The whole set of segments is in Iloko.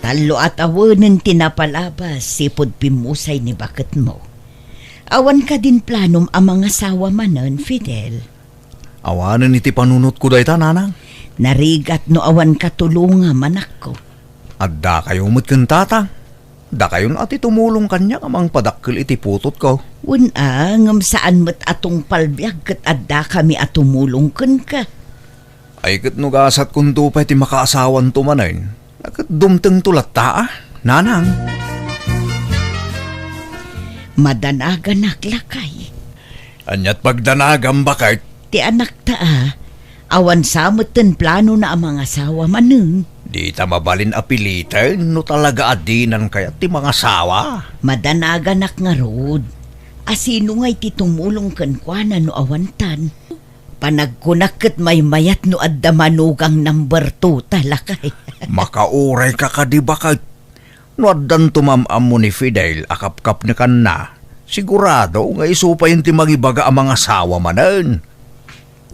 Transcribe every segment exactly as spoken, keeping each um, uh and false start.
Tallo a tawenen ti napalabas sipud pimmusay ni baketmo. Awan kadin planom a mangasawa manen, Fidel? Awanen iti panunotko dayta, nanang. Narigat no awan katulongam, anakko. Addakayo met ken tatang. Dakayon a ti tumulong kaniak a mangpadakkel iti putotko. Wen a, ngem saan met a tungpal biag ket addakami a tumulong kenka. Ay ket no gasatkonto pay ti makaasawanto manen, ket dumtengto latta a, nanang. Madanaganak, lakay. Ania't pagdanagam, baket? Ti anakta a, awan sa metten planona a mangasawa manen. Dita mabalin a piliten no talaga a dinan kayat ti mangasawa. Madanaganak ngarud. A sino ngay ti tumulong kenkuana no awantan? Panagkunak ket maymayat no adda manugang number two ta, lakay. Makaurayka kadi, baket? No addanto maam-ammo ni Fidel a kapkapnekanna, sigurado nga isu payen ti mangibaga a mangasawa manen.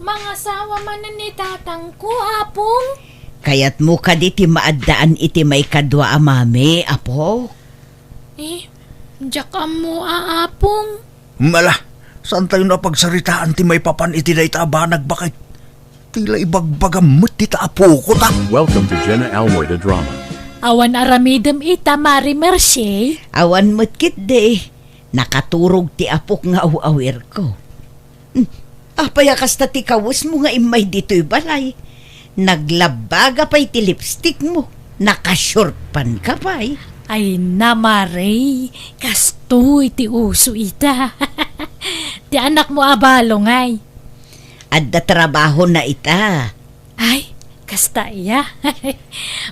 Mangasawa manen ni tatangko, Apong? Kayatmo kadi ti maaddaan iti maikadua a mami, Apo? Eh, diak ammo a, Apong. Mala, saantayo a pagsaritaan ti maipapan iti dayta a banag, baket? Ti la ibagbagam met dita apoko ta. Welcome to Jenna Almoy the Drama. Awan aramidem ita, Mari Mercy? Awan met ketdi. Nakaturog ti apok nga aw-awirko. Hmm, apay a kasta ti kawesmo nga immay ditoy balay? Naglabbaga pay ti lipstickmo. Naka-short pant ka pay. Ay na, Mare, kastoy ti uso ita. Ti anakmo a balong ay. Adda trabahona ita. Ay, kasta iya.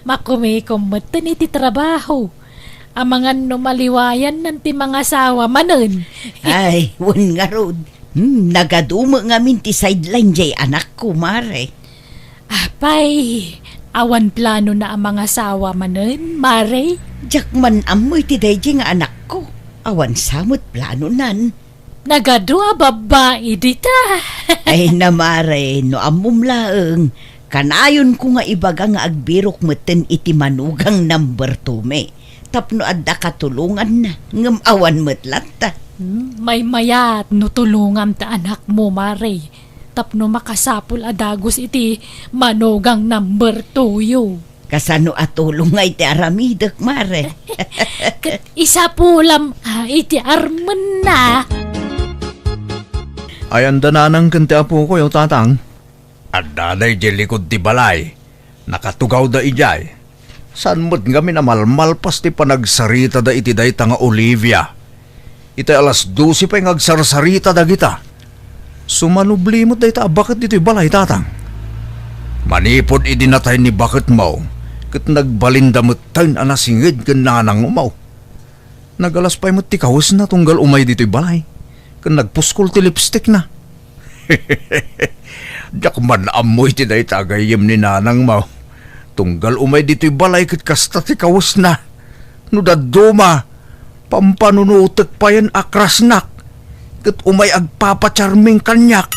Makumikom metten iti trabaho. Amangan no maliwayannan ti mangasawa manen. Ay, wen ngarud. Hmm, nagadu met ngamin ti sideline jay anakko, Mare. Apay, awan planona a mangasawa manen, Mare? Diak man ammo iti daydi nga anakko. Awan sa met planonan. Nagadu a babbai dita. Ay na, Mare, no ammom laeng, kanayonko nga ibaga nga agbirok metten iti manugang number two mi. Tapno adda katulonganna, ngem awan met latta. Hmm, maymayat no tulongam ta anakmo, Mare. Tapno makasapul a dagus iti manugang number two yo. Kasano a tulong nga iti aramidek, Mare? Ket isapulam, ah, iti armenna. Ayan da nanang ken ti apokoyo, tatang. Addada idiay likud ti balay. Nakatugawda idiay. Saan met ngamin a malmalpas ti panagsaritada iti dayta nga Olivia. Itay alas dose pay nga agsarsarita dagita. Sumanubli met dayta a baket ditoy balay, tatang. Manipud idi natay ni baketmo, ket nagbalinda metten a nasinged ken nanangmo. Nagalas pay met ti kawesna tunggal umay ditoy balay, ken nagpuskol ti lipstickna. Diak man ammo iti dayta a gayyem ni nanangmo. Tunggal umay ditoy balay ket kasta ti kawesna. No dadduma, pampanunotek payen a crushnak, ket umay agpapacharming kaniak.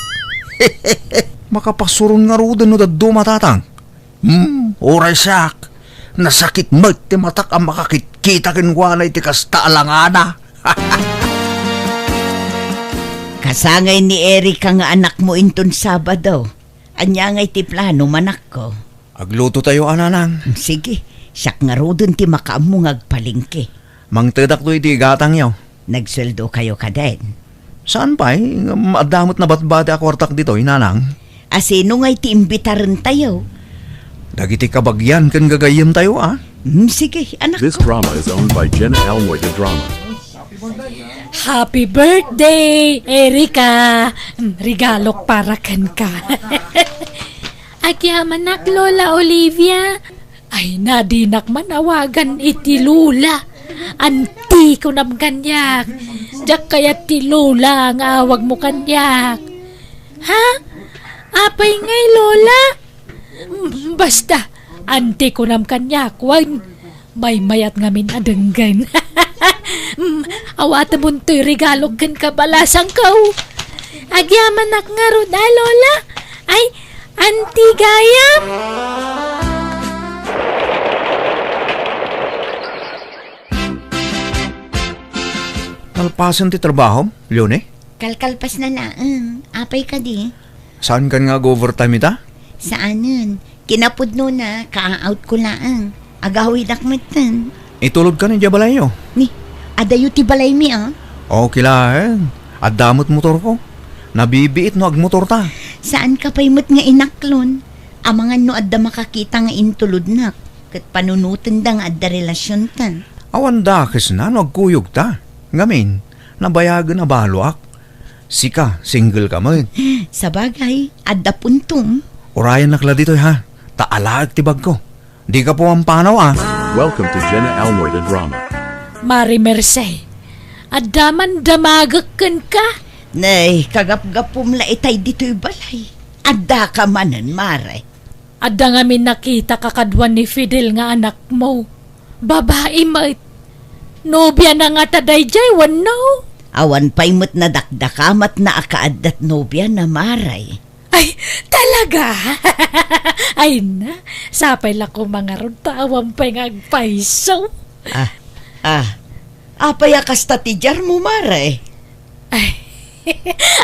Makapasuron ngaruden no dadduma, tatang. Hmm, uray siak, nasakit met ti matak a makakitkita kenkuana iti kasta a langana. Kasangay ni Erika nga anakmo inton Sabado. Ania ngay ti plano, manakko? Agluto tayo, a nanang. Sige, siak ngaruden ti makaammo nga agpalengke. Mangtedak to iti gatangyo. Nagsueldo kayo kaden? Saan pay, ngem adda met nabatbati a kuartak ditoy, nanang. A sino ngay ti imbitaren tayo? Dagiti kabagian ken gagayyem tayo, a. Hmm, sige, anak. This drama is owned by Jenna Almoy the Drama. Happy birthday, Erika! Mm, regalok para kenka. Agyamanak, Lola Olivia. Ay, nadinak man awagan iti Lola. Anti kunam kaniak. Diak kayat ti Lola nga awagmo kaniak. Ha? Apay ngay, Lola? Mm, basta, anti kunam kaniak, wen. Maymayat ngamin a denggen. Mm, awatemon toy regalok ken kabalasangko. Agyamanak ngarud a, Lola. Ay, anti gayam. Pasen ti trabahom, Leonie? Kalkalpas na laeng. Apay kadi? Saan kan nga ag-overtime ita? Saanen. Kinapudnona, ka-out ko laeng. Agawidak metten. Itulod kan idiay balayyo? Ni, adayo ti balaymi, a? Okay laeng. Adda met motorko. Nabibiit no agmotorta. Saan ka pay met nga inaklon? Amangan no adda makakita nga intulodnak, ket panunotenda nga adda relasionta. Awan dakesna no agkuyogta. Ngamin, nabayagen a baloak. Sika, single ka met. Sabagay, adda puntom. Urayannak la ditoy, ha? Ta alaek ti bagko. Dika pumampanaw, a. Welcome to Jenna Almoy the Drama. Mari Merce, adda man damagek kenka? Nay, kagapgapum la itay ditoy balay. Adda ka manen, Mare. Adda ngamin nakita kakaduan ni Fidel nga anakmo. Babai met. Nobiana ngata daydiay wenno? Awan pay met nadakdakamatna a kaaddat nobiana, Mare. Ay, talaga? Ay na, sapay la koma ngarud ta awan pay nga agpayso. Ah, ah. Apay a kasta ti diarmo, Mare? Ay,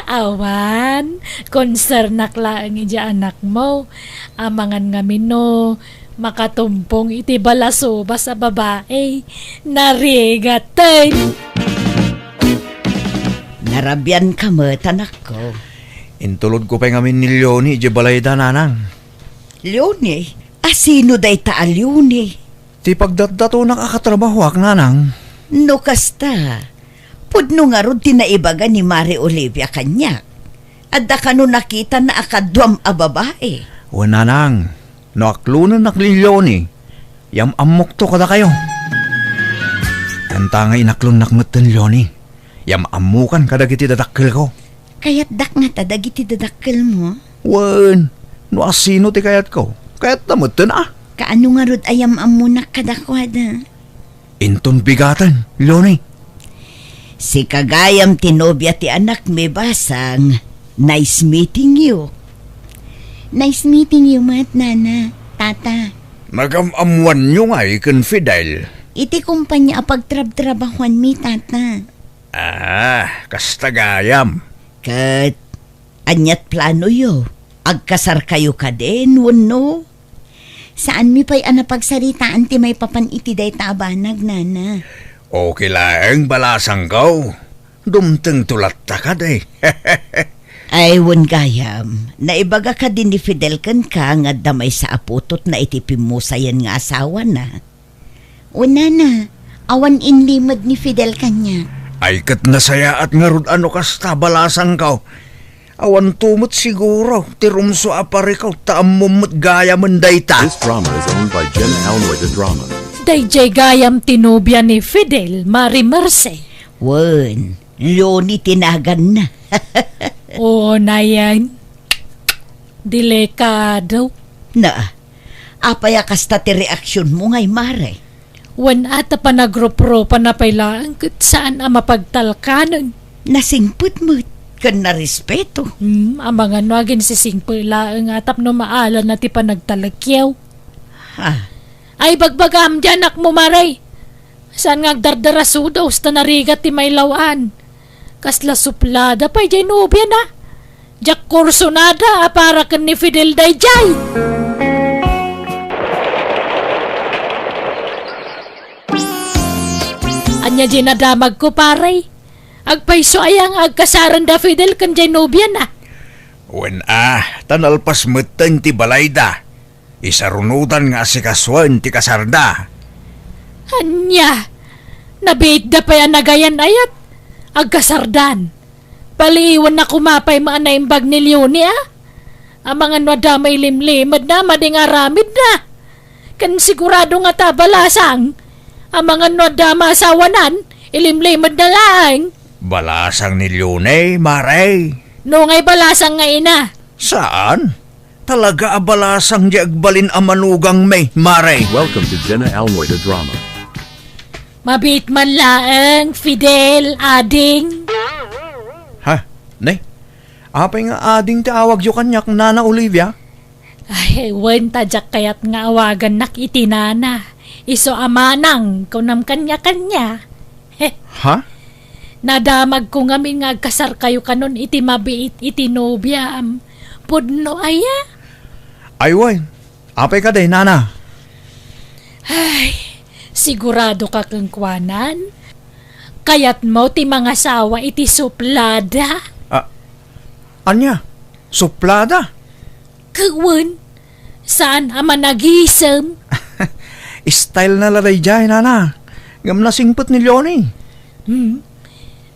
awan. Konsernak laeng idiay anakmo. Amangan ngamin no makatumpong iti balasubas a babai. Narigaten. Narabian ka met, anakko. Intulodko pay ngamin ni Leonie idiay balayda, nanang. Leonie? A sino dayta a Leonie? Ti pagdatdatonak a katrabahoak, nanang. No kasta, pudno ngarud ti naibaga ni Mari Olivia kaniak. Adda kano nakitana a kaduam a babai? Wen, nanang, no aklonennak ni Leonie, yam-ammokto kadakayo. Kanta nga inaklonnak metten, Leonie. Yam-ammokan kadagiti dadakkelko. Kayatdak ngata dagiti dadakkelmo? Wen, no asino ti kayatko, kayatta metten a. Kaano ngarud a yam-ammonak kadakuada? Inton bigaten, Leonie. Sika gayam ti nobia ti anakmi, basang. Nice meeting you. Nice meeting you met, Nana, Tata. Nagam-ammoanyo ngay ken Fidel? Iti kompania a pagtrabtrabahoanmi, Tata. Ah, kasta gayam. Ket ania't planoyo? Agkasarkayo kadin wenno? Saanmi pay a napagsaritaan ti maipapan iti dayta a banag, Nana. Okay laeng, balasangko. Dumtengto latta kadi. Ay, wen gayam, naibaga kadi ni Fidel kenka nga adda maysa a putotna iti pimmusayen nga asawana? O nana, awan inlimed ni Fidel kaniak. Ay, ket nasayaat ngarud a no kasta, balasangko. Awanto met siguro ti rumsua a parikaw ta ammom met gayamen dayta. This drama is owned by Jenna Almoy the Drama. Daydiay gayam ti nobia ni Fidel, Mari Merce. Wen, Leonie ti naganna. Oo, nayen. Delikado. Na, apay a kasta ti reaksionmo ngay, Mare? Wen, a ta panagrupropa na pay laeng ket saan a mapagtalkanen. Nasingpet met ken narespeto. Hmm, amangan no aginsisingpet laeng a tapno maala na ti panagtalekyo. Ha? Ay, bagbagam, diay anakmo, Mare. Saan nga agdardarasudos ta narigat ti mailaw-an? Kasla suplada pay diay nobiana. Diak kursunada a para ken ni Fidel daydiay. Ania diay nadamagko, pare? Agpayso aya nga agkasaren da Fidel ken diay nobiana? Wen a, ta nalpas metten ti balayda. Isarunodan nga asikasuen ti kasarda. Ania? Nabiitda pay a nagayan-ayat? Agkasardan. Paliiwanna koma pay met a naimbag ni Leonie, a? Amangan no adda mailimlimedna madi nga aramidna. Ken sigurado ngata a balasang. Amangan no adda maasawanan, ilimlimedna laeng. Balasang ni Leonie, Mare. No ngay balasang nga ina? Saan? Talaga a balasang diay agbalin a manugangmi, Mare. Welcome to Jenna Almoy the Drama. Mabiit man laeng, Fidel, ading. Ha? Nay? Apay nga ading ti awagyo kaniak, Nana Olivia? Ay, wen, ta diak kayat nga awagannak iti nana. Isu a manang, kunam kaniak kaniak. Ha? Nadamagko ngamin nga agkasarkayo kanon iti mabiit iti nobiam. Pudno aya? Ay, wen. Apay kadi, nana? Ay, sigurado ka kenkuanan? Kayatmo ti mangasawa iti suplada? Ah, ania? Suplada? Ket wen, saan a managisem. Style na la daydiay, nana. Ngem nasingpet ni Leonie. Hmm.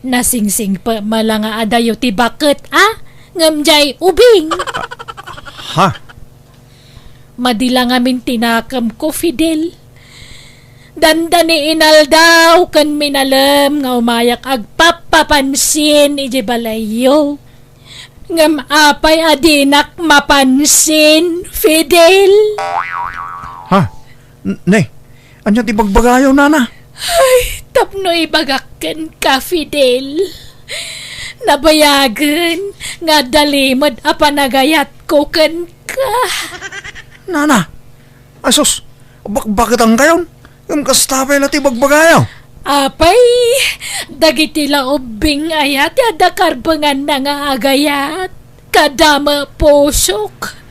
Nasingsingpet met la nga adayo ti baket, a? Ngem diay ubing. Ha? Madi la ngamin ti nakemko, Fidel. Dandani inaldaw ken minalem nga umayak agpappapansin idiay balayyo. Ngem apay a dinak mapansin, Fidel? Ha? N-, ne, ania ti bagbagayo, nana? Ay, tapno ibagak kenka, Fidel. Nabayagen nga adda limed a panagayatko kenka. Nana, asus, bakbaketankayon? Ngem kasta pay la ti bagbagayo? Apay, dagiti la ubbing aya ti adda karbenganna nga agayat? Kadama pusok.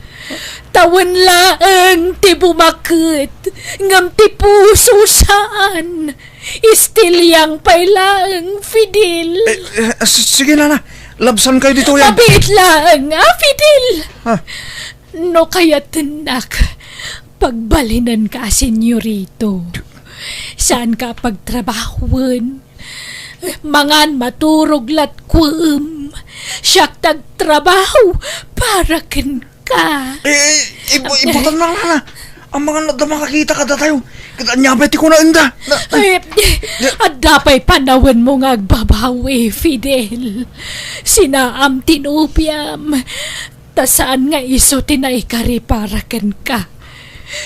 Tawen laeng ti bumaket, ngem ti puso saan. Istiliang pay laeng, Fidel. Eh, eh, s-, sige, nana. Labsankayo ditoy. Mabiit laeng, a, Fidel. Ah. No kayatennak, pagbalinenka a senyorito. Saanka a pagtrabahoen. Mangan, maturog latkuem. Siak ti agtrabaho para kenka. Eh, eh, ibu-, ibutanna, nana. Amangan adda makakita kadatayo. Ket ania pay ti kunaenda? Na, ay, adda pay panawenmo nga agbabawi, Fidel. Sinaam ti nobiam. Ta saan nga isu ti naikari para kenka.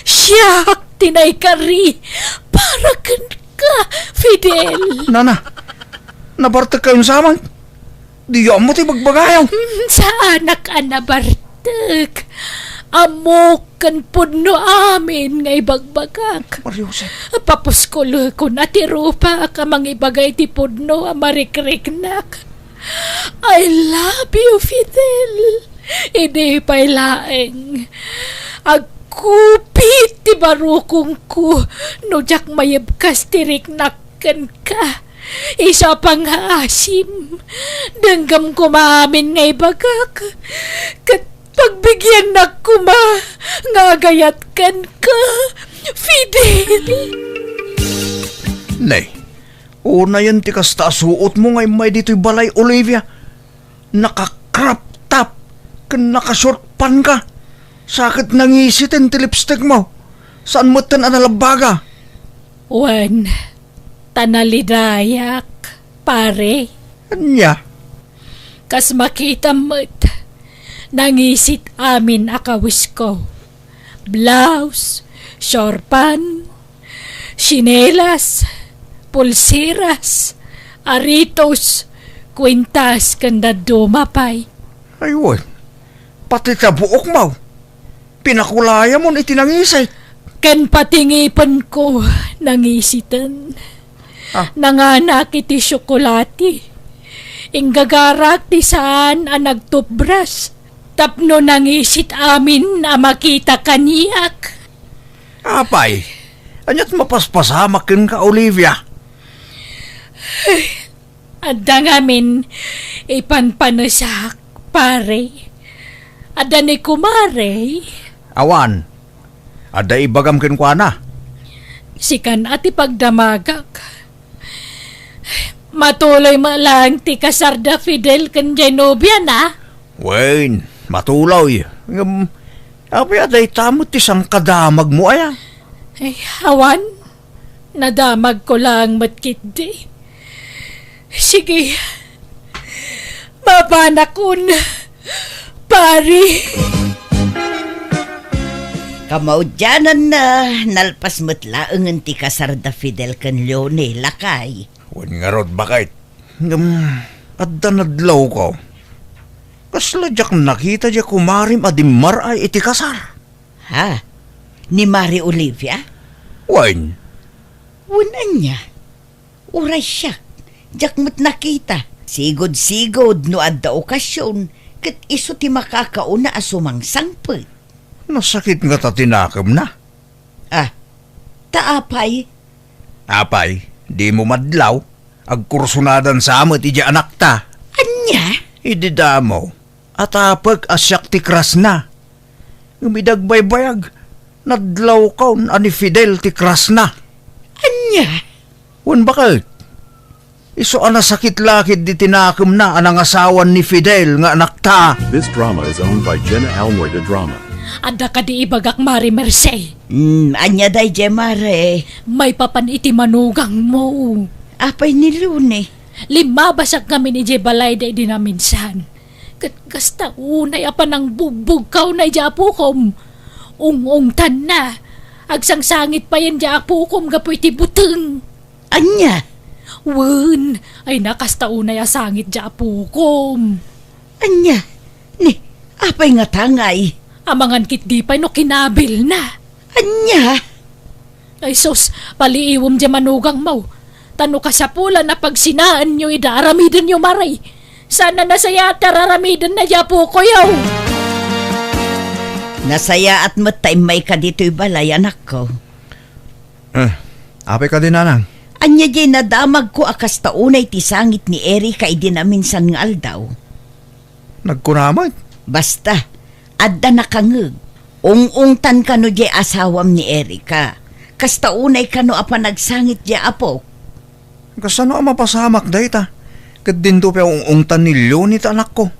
Siak ti naikari para kenka, Fidel. Nana, nabartekkayon saman? Diyo ammo ti bagbagayo. Hmm, saanak a nabartek. Ammok ken pudno amin nga ibagbagak. Maria Jose. Papuskolekon a ti rupak a mangibaga iti pudno a marikriknak. I love you, Fidel. Idi pay laeng, agkupit ti barukongko no diak mayebkas ti riknak kenka. Isu a pangngaasim, denggem koma amin nga ibagak, ket pagbigiannak koma nga agayat kenka, Fidel. Nay, unayen ti kasta a suotmo nga immay ditoy balay, Olivia. Naka-crop top ken naka-short pant ka. Sa ket nangisiten ti lipstickmo. Saan metten a nalabbaga. Wen, ta nalidayak, pare. Ania? Kas makitam met, nangisit amin a kawisko. Blouse, short pant, sinelas, pulseras, aritos, kwintas, ken dadduma pay. Ay, wen, pati ta buokmo, pinakulayamon iti nangisit. Ken pati ngipenko, nangisiten. Ah. Nanganak iti tsokolate. Inggagarak ti saan a nagtupbras. Tapno nangisit amin a makita kaniak. Apay, aniat mapaspasamak kenka, Olivia? Adda ngamin ipanpanesak, pare. Adda ni kumare. Awan. Adda ibagam kenkuana. Sikan a ti pagdamagak. Matuloy met laeng ti kasar da Fidel ken Genovia, na? Wen, matuloy. Ngem, apay a dayta met ti sangkadamagmo aya? Ay, awan. Nadamagko laeng met ketdi. Sige. Mapanakon, pare. Kamaudiananna, nalpas met laengen ti kasar da Fidel ken Leone, lakay. Wen ngarud, baket. Ngem, adda nadlawko. Kasla diak nakita diay kumarem a dimmar-ay iti kasar. Ha? Ni Mari Olivia? Wen. Wen ania? Uray siak. Diak met nakita. Sigud-sigud no adda okasion, ket isu ti makakauna a sumangsangpet. Nasakit ngata ti nakemna. Ah, ta apay? Apay, dimo madlaw? Agkursunadan sa met idiay anakta. Ania? Idi damo, atapek a siak ti crush na. Ngem idi agbaybayag, nadlawkon a ni Fidel ti crush na. Ania? Wen, baket? Isu a nasakit la ketdi ti nakemna a nangasawan ni Fidel nga anakta. This drama is owned by Jenna Almoy de Drama. Adda kadi ibagak, Mare Merced? Hmm, ania daydiay, Mare? Maipapan iti manugangmo. Apay ni Loni? Limmabasak ngamin idiay balayda idi naminsan. Ket kasta unay a panangbugbugkawna idiay apokom. Ung-ungtanna. Agsangsangit payen diay apokom gapu iti buteng. Ania? Wen, ay na, kasta unay a sangit diay apokom. Ania? Ni, apay ngata ngay? Amangan ketdi pay no kinabilna. Ania? Ay sus, paliiwem diay manugangmo. Ta no kasapulan a pagsinaenyo ida, aramidenyo, Mare. Saan a nasayaat ti ar-aramidenna diay apokoyo. Nasayaat met ta immayka ditoy balay, anakko. Eh, apay kadi, nanang? Ania diay nadamagko a kasta unay ti sangit ni Erika idi naminsan nga aldaw? Nagkuna met. Basta, adda nakangeg. Ung-ungtan kano diay asawam ni Erika. Kasta unay kano a panagsangit diay apok. Kasano a mapasamak dayta? Ket dinto pay ung-ungtan ni Leonie ti anakko.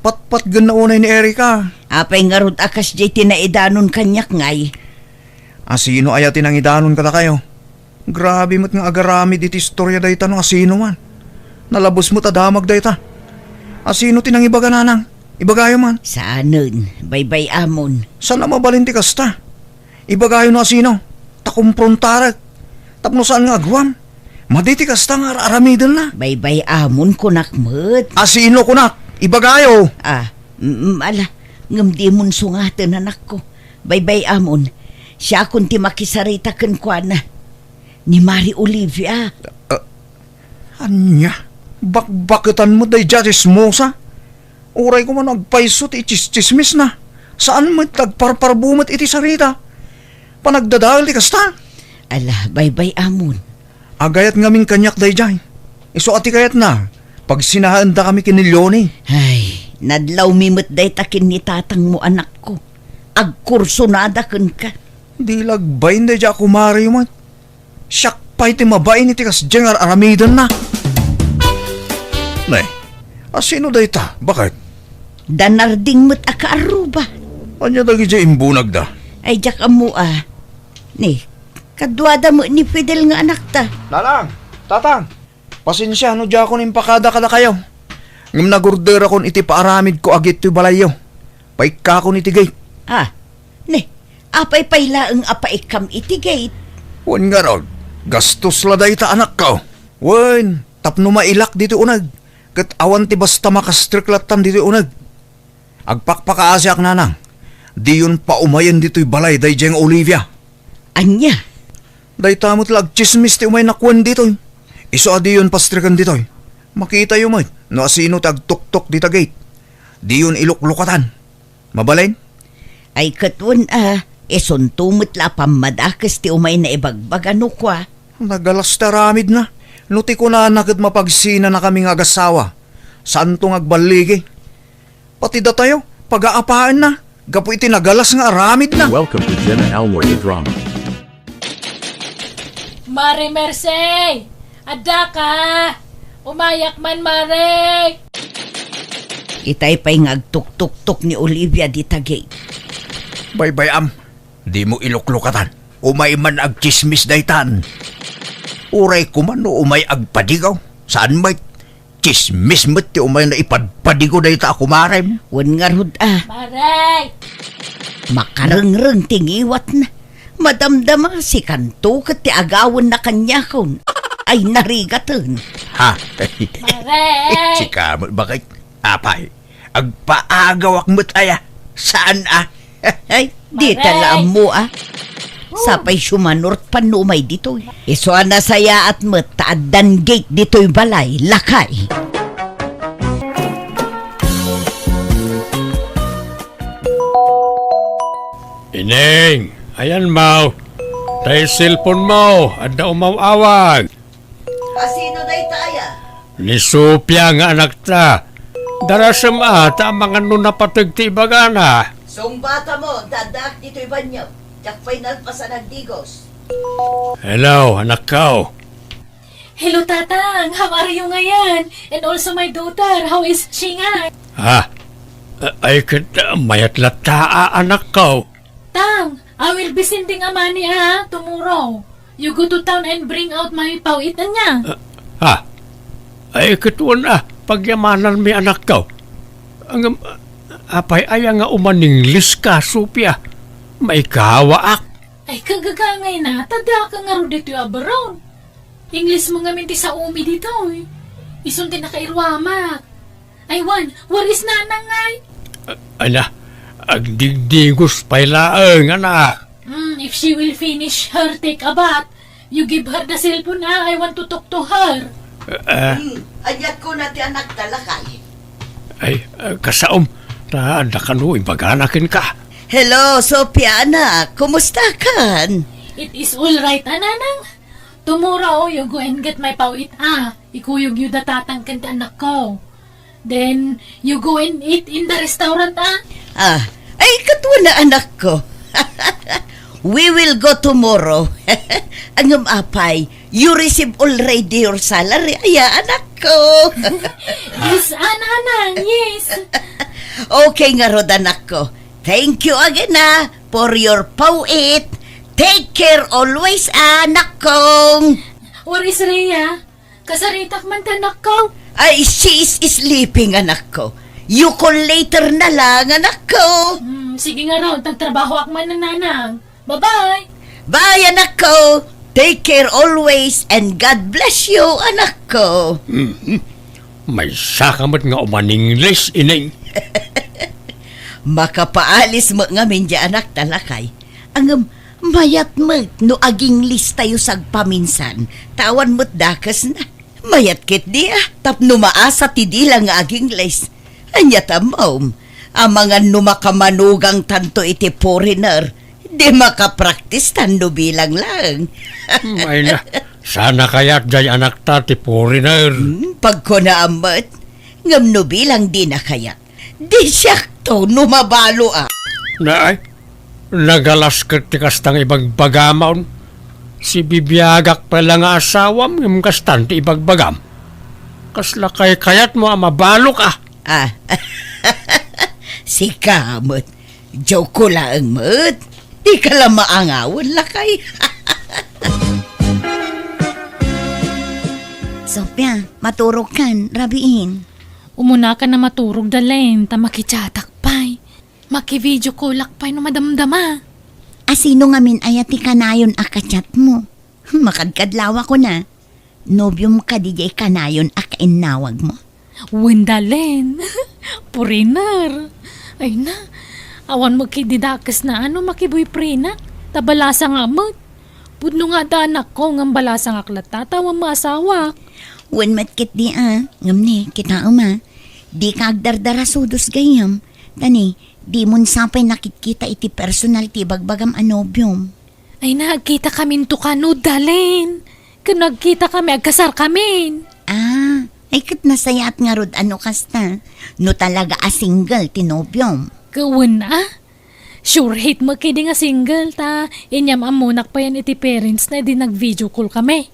Patpatgenna unay ni Erika. Apay ngarud a kasdiay ti naidanon kaniak ngay? Asino aya ti nangidanon kadakayo? Grabe met nga agaramid iti istoria dayta no asino man. Nalabes met a damag dayta. Asino ti nangibaga, nanang? Ibagayo man. Saanen, baybay-amon. Saan a mabalin ti kasta? Ibagayo no asino. Ta kumprontarek. Tapno saan nga agruam. Madi ti kasta nga ar-aramidenna. Baybay-amon, kunak met. Asino kunak? Ibagayo. Ah, mm, ala. Ngem dimon sungaten, anakko. Baybay-amon. Siakon ti makisarita kenkuana. Ni Mari Olivia. Ah, ania? Bakbaketan met daydiay a tsismosa? Uray koma no agpayso ti itsistsismisna. Saan met ta agparparbo met iti sarita. Panagdadael ti kasta. Ala, baybay-amon. Agayat ngamin kaniak daydiay. Isu a ti kayatna, pagsinaendakami ken ni Leonie. Ay, nadlawmi met dayta ken ni tatangmo, anakko. Agkursonada kenka. Di la agbain daydiay a kumareyo met. Siak pay ti mabain iti kasdiay nga ar-aramidenna. Ne, asino dayta? Baket? Da Narding met a kaarruba. Ania dagidiay imbunagda? Ay, diak ammo a. Ne, kaduada met ni Fidel nga anakta. Nanang, tatang, pasensia no diakon impakada kadakayo. Ngem nagorderakon iti paaramidko a gittoy balayyo. Paikkakon iti gate. Ah, ne, apay pay laeng a paikkam iti gate? Wen ngarud, gastos la dayta, anakko. Wen, tapno mailak ditoy uneg, ket awan ti basta makastrek lattan ditoy uneg. Agpakpakaasiak, nanang, diyon paumayen ditoy balay daydiay nga Olivia. Ania? Dayta met la agtsismis ti umay nakuan ditoy. Isu a diyon pastreken ditoy. Makitayo met no asino ti agtuktok dita gate. Diyon iluklukatan. Mabalin? Ay, ket wen a, isunto met la a pammadakes ti umay naibagbaga no kua. Nagalas ti aramidna. No ti kunana ket mapagsinanakami nga agasawa, saanto nga agballigi. Pati datayo, pagaapaenna, gapu iti nagalas nga aramidna. Welcome to Jenna Almoy the Drama. Mare Merced! Adda ka! Umayak man, Mare! Itay pay nga agtuktuktok ni Olivia dita gate. Baybay-am, dimo iluklukatan. Umay man agtsismis daytan. Uray koma no umay agpadigaw. Saan met? Tsismis met ti umay naipadpadigo dayta a kumarem. Wen ngarud a. Mare! Makarengreng ti ngiwatna. Madamdama, sikanto ket ti agawenna kaniakon. Ay, narigaten. Ha? Mare! Sika met, baket? Apay, agpaagawak met aya? Saan a? Ay, dita la ammo a. Sapay siumanurotpan no umay ditoy. Isu a nasayaat met ta addan gate ditoy balay, lakay. Ineng, ayan mo. Tay cellphone mo, adda umaw-awag. Asino dayta aya? Ni Sofia nga anakta. Darasem a ta amangan no napateg ti ibagana. Sungbata mo, addaak ditoy banio. Diak pay nalpas a nagdigos. Hello, anakko. Hello, Tatang. How are you ngayon? And also my daughter, how is she nga? Ah, ay ket, ah, mayat latta, anakko. Tang, I will be sending a money, ah, tomorrow. You go to town and bring out my pawit, anya? Ah, ah. Ay, ket wen, ah, pagyamananmi, anakko. Ngem, apay aya nga umaninglis ka, Sofia? Maikawaak. Ay, kagagangay na, ta diak ngarud ditoy abroad. Ingles mo ngamin ti saomi ditoy. Isun ti nakairuamak. Ay, wen, where is Nanang ngay? Ala, agdigdigos pay laeng, anak. Hmm, if she will finish her take a bath, you give her the cellphone, ah. I want to talk to her. Ah. Hmm, aniat kuna ti anakta, lakay? Ay, ah, kasaom, ta adda kano ibagana kenka. Hello, Sofia, anak. Kumusta kan? It is all right, ah, Nanang. Tomorrow, you go and get my pawit, ah. Ikuyogyo da Tatang ken ti anakko. Then, you go and eat in the restaurant, ah. Ah, ay, ket wen a, anakko. We will go tomorrow. Ngem apay, you receive already your salary, aya, anakko? Yes, ah, Nanang, yes. Okay ngarud, anakko. Thank you again, ah, for your pawit. Take care always, ah, anakkong. Where is Rhea? Kasaritak man ti anakko. Ay, she is sleeping, anakko. You call later na lang, anakko. Hmm, sige ngarud, agtrabahoak man, Nanang. Bye-bye. Bye, anakko. Take care always and God bless you, anakko. Mhm. Maysa ka met nga umaningles, Ineng. Makapaalis met ngamin diay anakta, lakay. Ngem, mayat met no agingles tayo sagpaminsan, ta awan met dakesna. Mayat ketdi a, tapno maasa ti dila nga agingles. Ania ta ammom, amangan no makamanugang tanto iti foreigner, di makapraktis tan no bilang laeng. Ay na, saan a kayat diay anakta ti foreigner? Hmm, pagkunaam met, ngem no bilang dina kayat, di siakto no mabalo a. Naay, nagalas ket ti kasta nga ibagbagam. Sibibiagak pay la nga asawam, ngem kastan ti ibagbagam. Kasla kaykayatmo a mabalok a? Ah, sika met. Joke ko laeng met. Di ka la maangawen, lakay. Sofia, maturog kan, rabiin. Umuna ka na maturog, Dalen, ta makichatak pay. Maki-video callak pay no madamdama. Asino ngamin aya ti kanayon a kachat mo? Makadkadlawa ko na. Nobiom kadi diay kanayon a kainnawag mo? Wen, Dalen. Foreigner. Ay na, awan met ketdi dakesna a no makiboyfriendak. Ta balasangak met. Pudno nga adda anakko, ngem balasangak latta, ta awan met asawak. Wen met ketdi a, ngem ne, kitaem a. Dika agdardarasudos gayyem. Ta ne, dimon sapay nakitkita iti personal ti ibagbagam a nobiom. Ay na, agkitakaminto kano, Dalen. Ken agkitakami, agkasarkamin. Ah, ay ket nasayaat ngarud a no kasta. No talaga a single ti nobiom. Ket wen a? Sure hit met ketdi nga single ta inyam-ammonak payen iti parentsna idi nag-video call kami.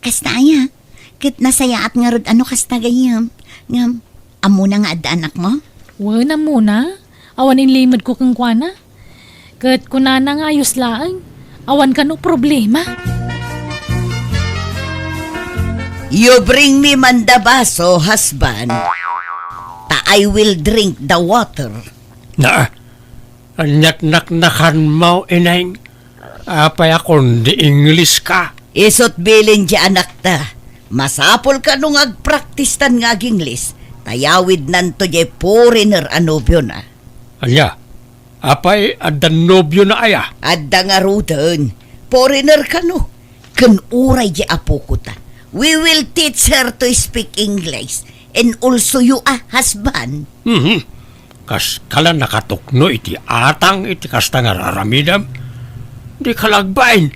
Kasta aya, ket nasayaat ngarud a no kasta gayyem. Ngem, ammona nga adda anakmo? Wen, ammona. Awan inlimedko kenkuana. Ket kunana nga ayos laeng. Awan kano problema. You bring me man the baso, husband, ta I will drink the water. Na, aniat naknakanmo, Ineng? Apay a kundi English ka? Isut' bilin ti anakta. Masapul kano nga agpraktistan nga ag-English, ta yawidnanto diay foreigner a nobiona. Ania? Apay, adda nobiona aya? Adda ngaruden. Foreigner kano. Ken uray di apoko ta. We will teach her to speak English and also you a husband. Mhm. Kaskala nakatukno iti atang iti kasta nga raramidem. Di kalagbain.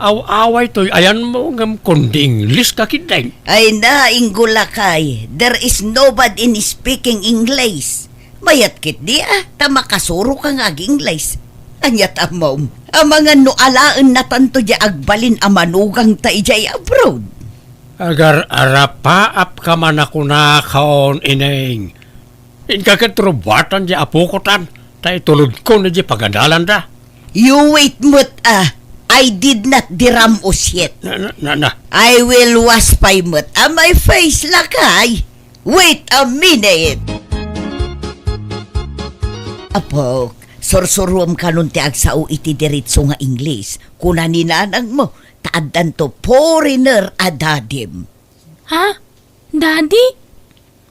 Aw-away toy ayanmo ngem kundi Ingles ka ketdin. Ay na, Inggo lakay, there is no bad in speaking English. Mayat ketdi a, ta makasuro ka nga ag-Ingles. Ania ti ammom, amangan no alaennatanto di agbalin a manugangta idiay abroad. Agar-arapaap ka man a kunakon, Ineng. Inka ket rubuatan di apoko tan, ta itulodkon idiay pagadalanda. You wait met a, I did not diramos yet. Na, na, na, na. I will wash pay met a my face, lakay. Wait a minute. Apok, sursuruem kanon ti agsao iti diretso nga Ingles. Kuna ni nanangmo, ta addanto foreigner a dadim. Ha? Daddy?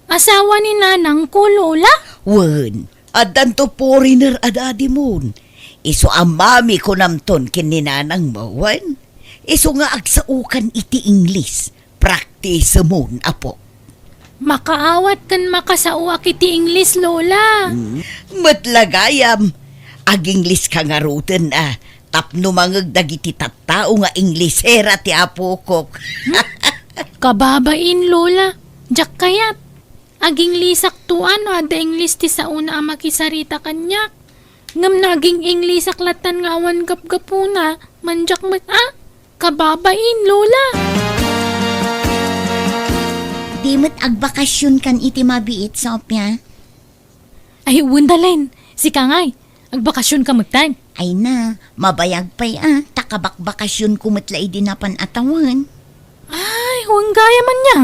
Asawa ni nanangko, Lola? Wen, addanto foreigner a dadimon. Isu a mami kunamton ken ni nanangmo, wen? Isu nga agsaokan iti Ingles. Praktisemon, apo. Makaawat ken makasaoak iti Ingles, Lola. Hmm. Met la gayam, ag-Ingles ka ngaruden a, tapno mangeg dagiti tattao nga Inglesera ti apokok. Kababain, Lola. Diak kayat. Ag-Inglesak to a no adda Ingles ti saona a makisarita kaniak. Ngem no aging-Inglesak lattan nga awan gapgapuna, mandiak met a. Kababain, Lola. Di met agbakasionkan iti mabiit, Sofia? Ay, wen, Dalen. Sika ngay, agbakasionka metten? Ay na, mabayag pay a, ta kabakbakasionko met la idi napan a tawen. Ay, wen gayam ania.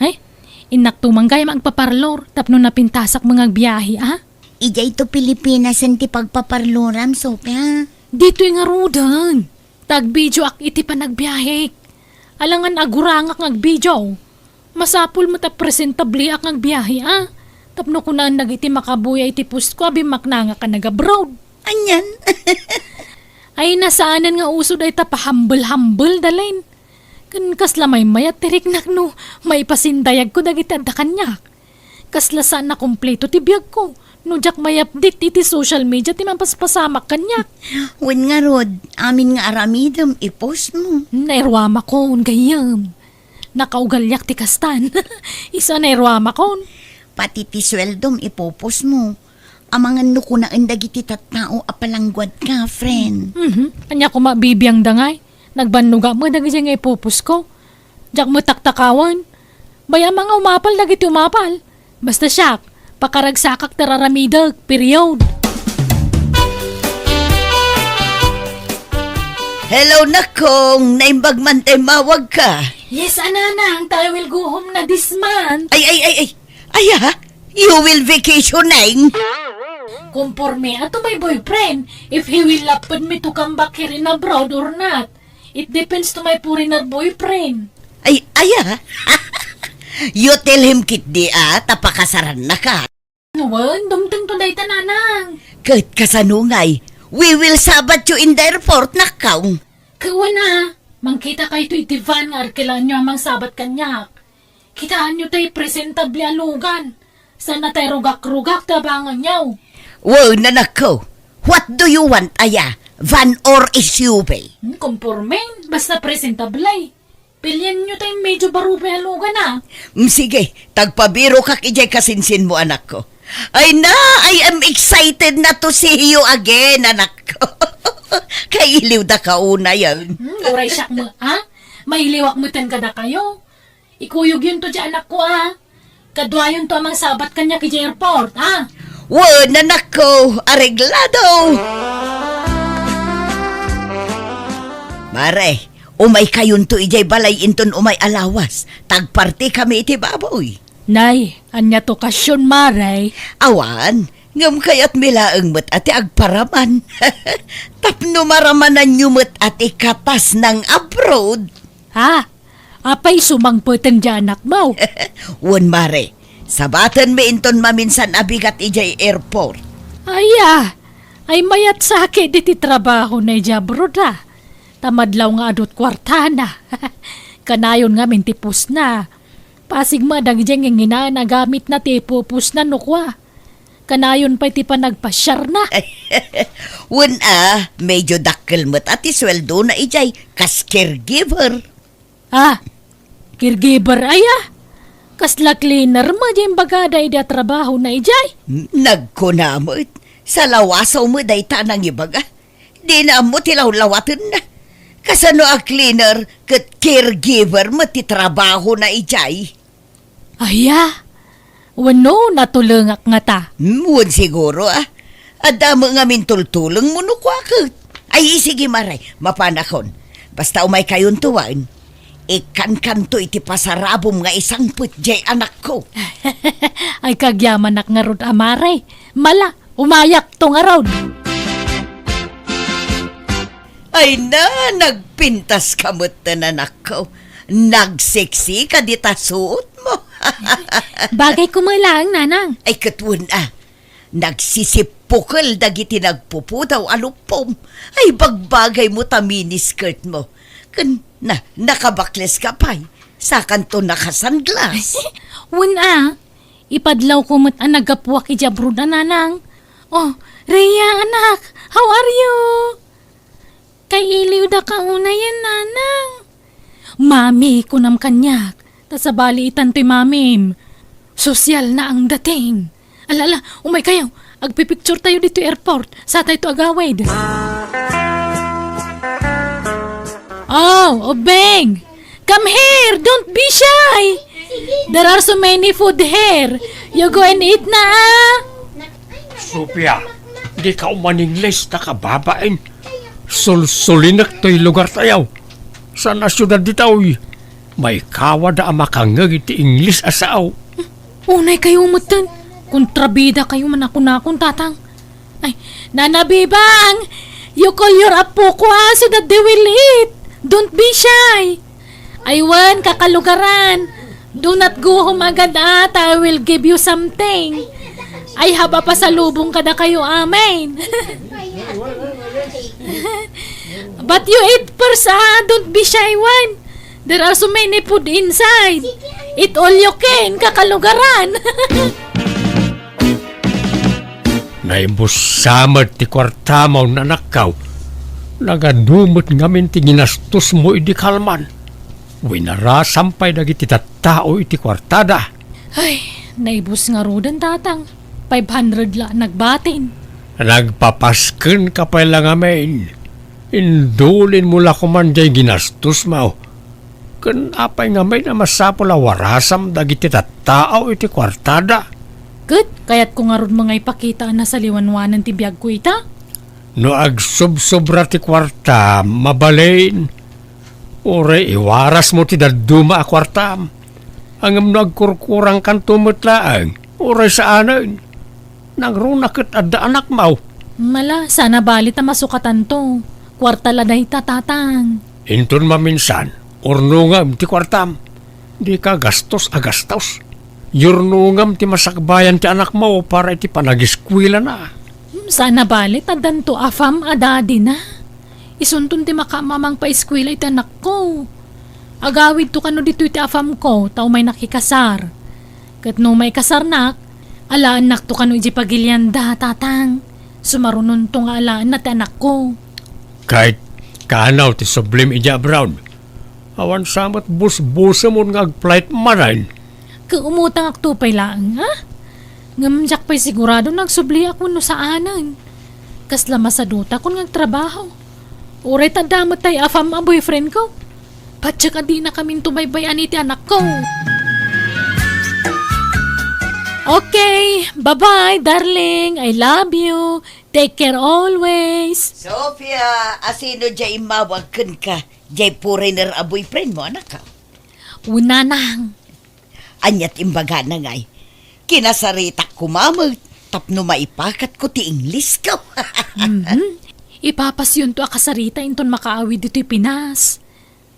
Ay, innakto man gayam agpaparlor tapno napintasak met nga agbiahe a. Idiay to Pilipinas ti pagpaparloram, Sofia. Ditoy ngaruden. Ta agbideoak iti panagbiahek. Alangan agurangak nga agvideo. Masapul met a presentableak nga agbiahe a. Tapno kunaen dagiti makabuya iti postko a bimmaknangak a nag-abroad. Anian? Ay, nasaanen nga uso dayta pahambel-hambel, Dalen. Ken kasla maymayat ti riknak no maipasindayagko dagiti adda kaniak. Kasla saan a kompleto ti biagko no diak may-update iti social media ti mapaspasamak kaniak. Wen ngarud, amin nga aramidem i-post mo. Nairuamakon, gayyem. Nakaugaliak ti kastan. Isu a nairuamakon. Pati ti sueldom i-post mo. Amangan no kunaen dagiti tattao a palangguadka, friend. Mhm. Ania koma bibiangda ngay? Nagbannogak met dagiti nga i-post ko. Diak met taktakawan. Bay-am a nga umapal dagiti umapal. Basta siak, pakaragsakak ti raramidek, period. Hello, Nakong! Naimbag man ta immawagka. Yes, a nanang, ta I will go home na this month. Ay, ay, ay, ay. Aya, you will vacationing? Conforme to my boyfriend, if he will lapad me to come back here in abroad or not. It depends to my foreigner boyfriend. Ay, aya? You tell him ketdi a, ta pakasarannaka. Wen, dumtengto dayta, nanang. Ket kasano ngay? We will sabat you in the airport, Nakong. Ket wen a, mangkitakayto iti van nga arkelaanyo a mangsabat kaniak. Kitaenyo tay presentable a lugan. Saan a tay rugak-rugak ti abanganyo. Wen, anakko. What do you want, aya? Van or S U V? Hmm, konporme. Basta presentable. Pilienyo tay medyo barubay a lugan a. Mm, sige, ta agpabirokak idiay kasinsinmo, anakko. Ay na, I am excited na to see you again, anakko. Kailiwdaka unay. Hmm, uray siak met, ha? Mailiwak metten kadakayo. Ikuyogyonto diay anakko, a. Kaduayonto a mangsabat kaniak idiay airport, a. Wen, anakko, areglado. Mare, umaykayonto idiay balay inton umay a lawas. Ta agpartikami iti baboy. Nay, ania ti okasion, mare? Awan, ngem kayatmi laeng met a ti agparaman. Tapno maramananyo met a ti katas nang abroad. Ha? Apay, sumangpeteng diay anakmo? Wen, mare. Sabatenmi inton maminsan a bigat idiay airport. Aya, ay mayat sa ketdi ti trabahona idiay abroad, a. Ta madlaw nga adu ti kuartana. Kanayon ngamin ti pusna. Pasig met dagiti nginginaen a gamitna ti ipupusna no kua. Kanayon pay ti panagpasiarna. Wen a, medyo dakkel met a ti sueldona idiay kas caregiver. Ah, caregiver aya? Kasla cleaner met diay imbagada idi a trabahona idiay? N-, nagkuna met. Salawasaw met dayta a nangibaga. Dina ammo ti lawlawatenna. Kasano a cleaner ket caregiver met ti trabahona idiay? Aya? Wenno natulengak ngata? Hmm, wen siguro, a. Adda met ngamin tultulengmo no kua ket. Ay, sige, Mare, mapanakon. Basta umaykayonto wen, ikkankanto iti pasarabom nga isangpet diay anakko. Ay, kagyamanak ngarud a, Mare. Mala, umayakto ngarud. Ay na, nagpintaska metten, anakko. Nagseksika dita suotmo. Bagayko met laeng, Nanang. Ay, ket wen a. Nagsisippukel dagiti nagpupudaw a luppom. Ay, bagbagaymo ta miniskirtmo. Ken na, nakabakleska pay. Sakanto nakasanglas. Wen a, ipadlawko met a naggapuak idiay abroad a, Nanang. Oh, Rhea, anak, how are you? Kailiwdaka unayen, Nanang. Mami, kunam kaniak. Ta sabali itan toy mamim. Sosyal na ang dating. Ala, ala, umaykayo. Agpipicture tayo ditoy airport. Satayto agawid. Oh, Obeng! Come here! Don't be shy! There are so many food here. You go and eat na, ah! Sofia, dika uman-Ingles ta kababain. Sulsulinek toy lugartayo. Saan a siudad ditoy? Maikawada a makangngeg iti Ingles a sao. Unaykayo metten. Kontrabidakayo man a kunakon, Tatang. Ay, Nana Bibang! You call your apoko, ah, so that they will eat. Don't be shy. Ay wen, kakalugaran. Do not go home agad, ah, ta I will give you something. I have a pasalubong kadakayo amin. But you eat first, ah. Don't be shy, wen. There are so many food inside. Eat all you can, kakalugaran. Naibussa met ti kuartamo, anakko. Nagadu met ngamin ti ginastosmo idi kalman. Winarasam pay dagiti tattao iti kuartada. Ay, naibus ngaruden, Tatang. Five hundred la nagbatin. Nagpapaskenka pay la ngamin. Indulinmo la koman diay ginastosmo. Ken apay ngamin a masapul a warasam dagiti tattao iti kuartada? Ket kayatko ngarud nga ipakita a nasaliwanwanen ti biagko ita? No agsubsobra ti kuartam, mabalin. Uray iwarasmo ti dadduma a kuartam. Ngem no agkurkurangkanto met laeng, uray saanen. Nangruna ket adda anakmo. Mala, saan a bali ta masukatanto. Kuarta la dayta, Tatang. Inton maminsan, urnongem ti kuartam. Dika gastos a gastos. Yurnongem ti masakbayan ti anakmo para iti panagiskuelana. Hmm, saan a bali ta addanto afam a daddy-na. Isunton ti makaamamang paiskuela iti anakko. Agawidto kano ditoy ti afamko, ta umaynak ikasar. Ket no maikasarnak, alaennakto kano idiay pagilianda, Tatang. Sumarunonto nga alaenna ti anakko. Ket kano ti sublim idiay abroad? Awan sa met busbusemon nga ag-flight manen. Ket umutangakto pay laeng, a? Ngem diak pay sigurado nga agsubliak wenno saanen. Kasla masadutakon nga agtrabaho. Uray ta adda met tay afam a boyfriendko. Patiek a dinakaminto baybay-an iti anakko. Okay, bye-bye, darling. I love you. Take care always. Sofia, asino diay immawag kenka? Diay foreigner a boyfriendmo, anakko? Wen, Nanang. Ania ti imbagana ngay? Kinasaritak koma met tapno maipakatko ti Inglesko. Mhm. Ipapasyonto a kasarita inton makaawid ditoy Pinas.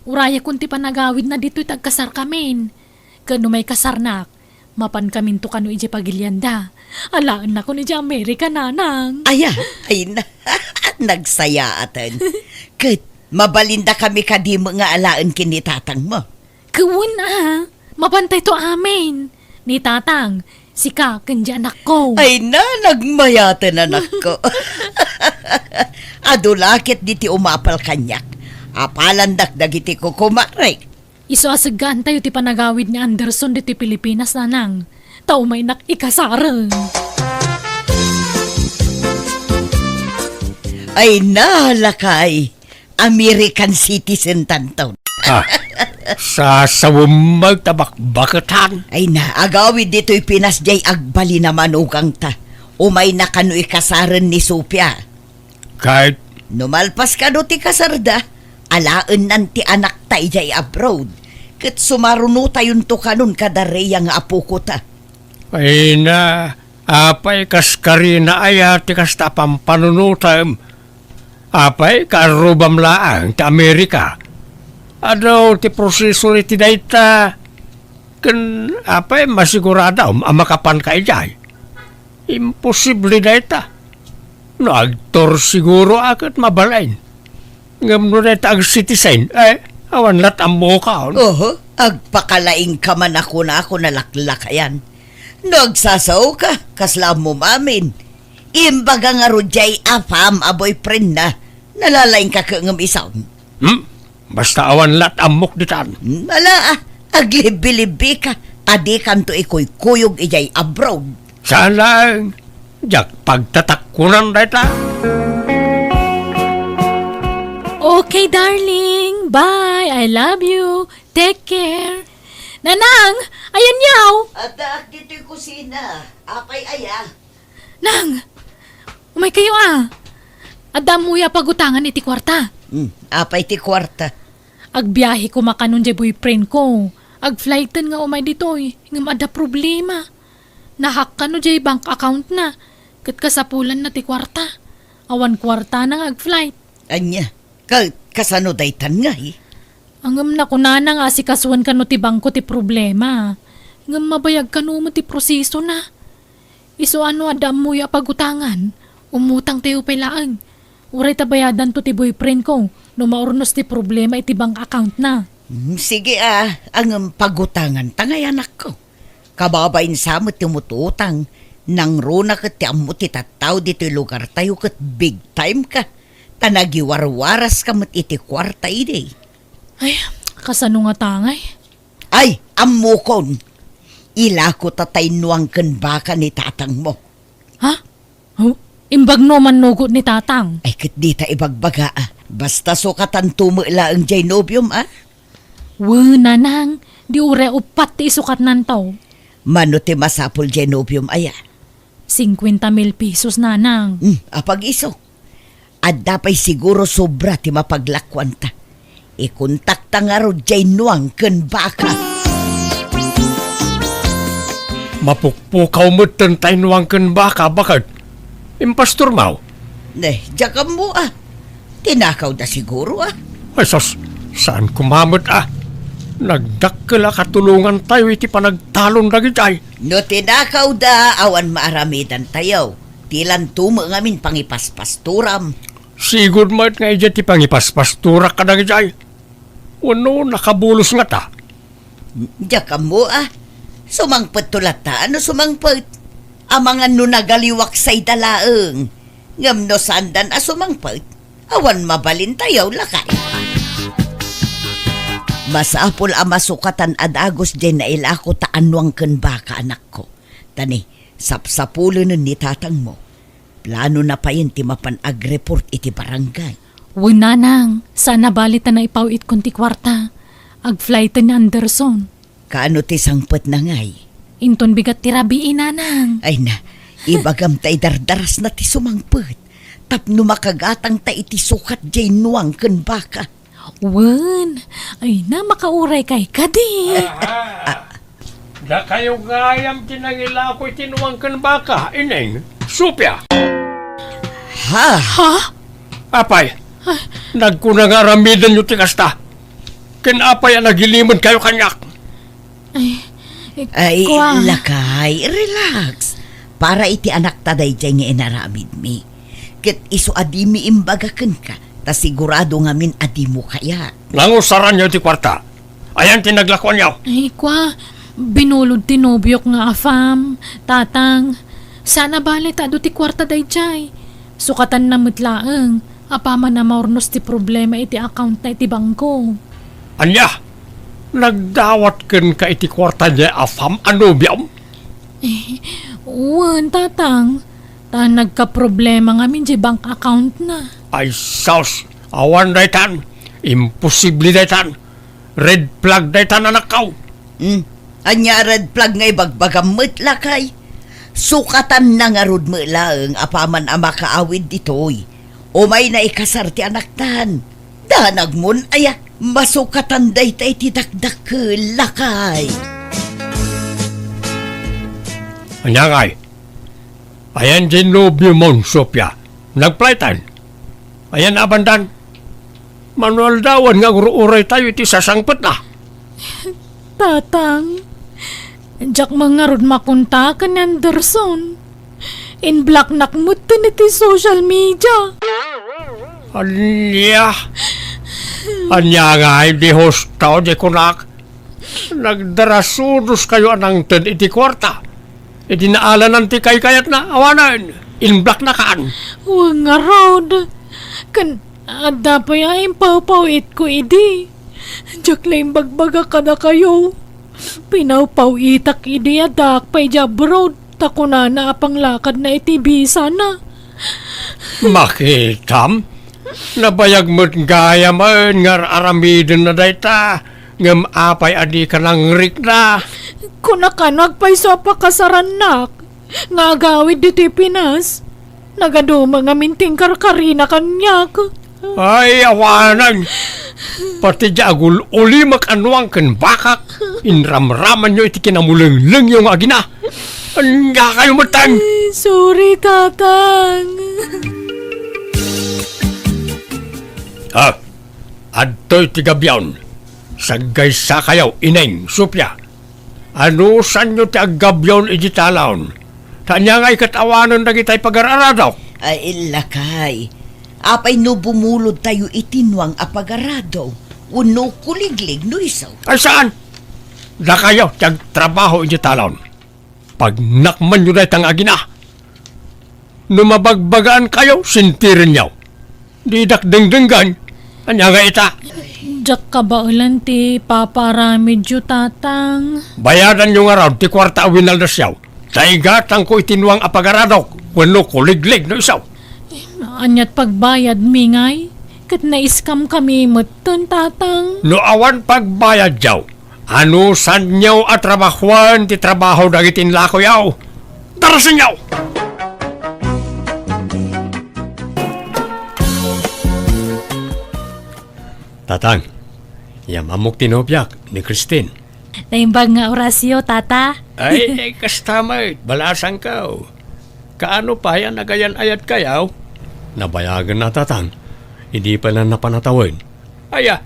Urayakon ti panagawidna ditoy ti agkasarkamin. Ket no maikasarnak, Mapankaminto kano idiay pagilianda. Alaennakon idiay Amerika, nanang. Aya, ay na. Nagsayaaten. Ket, mabalindakami kadi met nga alaen ken ni tatangmo? Wen a, mapantayto amin. Ni tatang, sika, ken di anakko. Ay na, nagmayaten anakko. Adu la ket ditoy umapal kaniak. Apalandak dagiti kukumarek. Isu a seggaantayo ti panagawid ni Anderson ditoy Pilipinas, nanang. Ta umaynak ikasaren. Ay na, lakay. American citizen tanto. Ah, sasawem met ta bakbaketan. Ay na, agawid ditoy Pinas diay agbalin a manugangta. Umayna kano ikasaren ni Sofia. Ket? No malpas kano ti kasarda, alaennan ti anakta idiay abroad. Ket sumarunotayonto kanon kada Rhea nga apokota. Ay na, apay kas Karina aya ti kasta a pampanunotem? Apay kaarrubam laeng ti Amerika? Adu ti proseso iti dayta. Ken apay masiguradom a makapanka idiay? Imposible dayta. No agtor siguro a ket mabalin. Ngem no dayta ag-citizen, eh, awan lat ammokon. Oho, agpakalaingka man a kunakon a laklakayan. No agsasaoka, kasla ammom amin. Imbaga ngarud diay afam a boyfriendna, nalalaingka ket ngem isu. Hmm? Basta awan lat ammok ditan. Hmm, ala, ah, aglibbilibbika, a dikanto ikuykuyog idiay abroad. Saan laeng, diak pagtatakkunan dayta. Okay, darling. Bye. I love you. Take care. Nanang, ayan yaw. Addaak ditoy kusina. Apay aya? Nang, umaykayo a. Adda ammoyo a pagutangan iti kuarta. Hmm, apay ti kuarta? Agbiahe koma kanon diay boyfriend ko. Agflighten nga umay ditoy, ngem adda problema. Nahack kano diay bank account na, ket kasapulanna ti kuarta. Awan kuartana nga agflight. Ania, ka-, kasano daytan ngay? Ngem nakunana nga asikasuan kano ti bangko ti problema. Ngem mabayag kano met ti prosesona. Isu a no adda ammoyo a pagutangan, umutangtayo pay laeng. Uray ta bayadanto ti boyfriend ko no maurnos ti problema iti bank account na. Hmm, sige a, ngem pagutanganta ngay, anakko. Kababain sa met ti umututang, nangruna ket ti ammo ti tattao ditoy lugartayo ket big time ka. Ta nagiwarwaraska met iti kuarta idi. Ay, kasano ngata ngay? Ay, ammokon. Ilako ta tay nuang ken baka ni tatangmo. Ha? Huh? Imbag no mannugot ni tatang? Ay, ket dita ibagbaga, a. Basta sukatanto met laeng diay nobiom, a. Wen, nanang, di uray uppat ti isukatnanto. Mano ti masapul diay nobiom aya? Singkuenta mil pesos, nanang. Hmm, apag-isu. Adda pay siguro sobra ti mapaglakuanta. Ikontakta ngarud diay nuang ken baka. Mapukpukaw metten tay nuang ken baka, baket. Impastormaw? Ne, diak ammo, a. Tinakawda siguro, a. Ay, sus, saan koma met, a. Nagdakkel a katulongantayo iti panagtalon dagidiay. No tinakawda, awan maaramidantayo. Ti lanto met ngamin pangipaspastoram. Sigud met nga idiay ti pangipaspastorak kadagidiay. Wenno nakabulos ngata? Diak ammo, a. Sumangpetto latta no sumangpet. Amangan no nagaliwak sayda laeng. Ngem no saandan a sumangpet, awan mabalintayo, lakay. Masapul a masukatan a dagus diay nailako ta nuang ken baka, anakko. Ta ni, sapsapulenen ni tatangmo. Planona payen ti mapan agreport iti barangay. Wen, nanang, saan a bali ta naipaw-itkon ti kuarta. Agflighten ni Anderson. Kaano ti sangpetna ngay? Inton bigat ti rabii, nanang. Ay na, ibagam ta idardarasna ti sumangpet. Tapno makagatangta iti sukat diay nuang ken baka. Wen, ay na, makauraykay kadi. Aha. Dakayo gayam ti nangilako iti nuang ken baka, Ineng, Sofia. Ha? Ha? Apay, nagkuna nga aramidenyo ti kasta. Ken apay a nagilimenkayo kaniak? Ay, Ay, Kua. Lakay, relax. Para iti anakta daydiay nga inaramidmi. Ket isu a dimi imbaga kenka, ta sigurado ngamin a dimo kayat. Nangusaranyo ti kuarta. Ayan ti naglakuanyo. Ay, kua, binulod ti nobiok nga afam, tatang. Saan a bale ta adu ti kuarta daydiay. Sukatanna met laeng, apaman a maurnos ti problema iti accountna iti bangko. Ania? Nagdawat kenka iti kuarta diay afam a nobiom? Eh, wen, tatang. Ta nagkaproblema ngamin diay bank accountna. Ay sus! Awan daytan! Imposible daytan! Red flag daytan, anakko! Hmm? Ania a red flag nga ibagbagam met, lakay? Sukatanna ngarud met laeng apaman a makaawid ditoy. Umayna ikasar ti anaktan. Danagmon aya, masukatan dayta iti dakdakkel, lakay. Ania ngay? Ayan diay nobiomon, Sofia. Nagflightan. Ayan a bandan. Mano aldawen nga agur-uraytayo iti sasangpetna. Tatang, diak man ngarud makontak ken ni Anderson. Inblocknak metten iti social media. Ania? Ania ngay, di husto, di kunak? Nagdarasudoskayo a nangted iti kuarta. Idi naalanan ti kaykayatna, awanen, inblocknakan. Wen ngarud. Ken adda pay a impawpaw-itko idi. Diak la imbagbaga kadakayo. Pinawpaw-itak idi addaak pay idiay abroad, ta kunana a panglakadna iti bisana. Makitam, nabayag met gayamen nga ar-aramidenna dayta, ngem apay a dika nangrikna? Kunak a no agpayso a pakasarannak nga agawid ditoy Pinas, nagaduma ngamin ti inkarkarina kaniak. Ay, awanen! Pati diay agul-ulimek a nuang ken bakak, inramramanyo iti kinamulenglengyo nga agina. Ania kayo metten? Ay, sorry, Tatang. Ah, adtoy ti gabion. Saggaysakayo, Ineng, Sofia. Anusanyo ti aggabion iti talaon? Ta ania ngay ket awanen dagitay pagar-aradok? Ay, lakay. Apay no bumulodtayo iti nuang a pagarado wenno kuliglig no isu? Ay, saan? Dakayo ti agtrabaho iti talaon. Pagnakmanyo dayta nga agina. No mabagbagaankayo, sentirenyo. Didak dengdenggen. Ania nga ita? Diak kabaelan ti papaaramidyo, Tatang. Bayadanyo ngarud ti kuarta a winaldasyo. Ta igatangko iti nuang a pagaradok wenno kuliglig no isu. Aniat pagbayadmi ngay? Ket na-scam-kami metten, Tatang. No awan pagbayadyo, anusanyo a trabahoen ti trabaho dagiti inlakoyo? Darasenyo! Tatang, yam-ammok ti nobiak, ni Christine. Naimbag nga orasyo, Tata. Ay, ay, kasta met, balasangko. Kaano pay a nagayan-ayatkayo? Nabayagenna, Tatang. Idi pay la napan a tawen. Aya,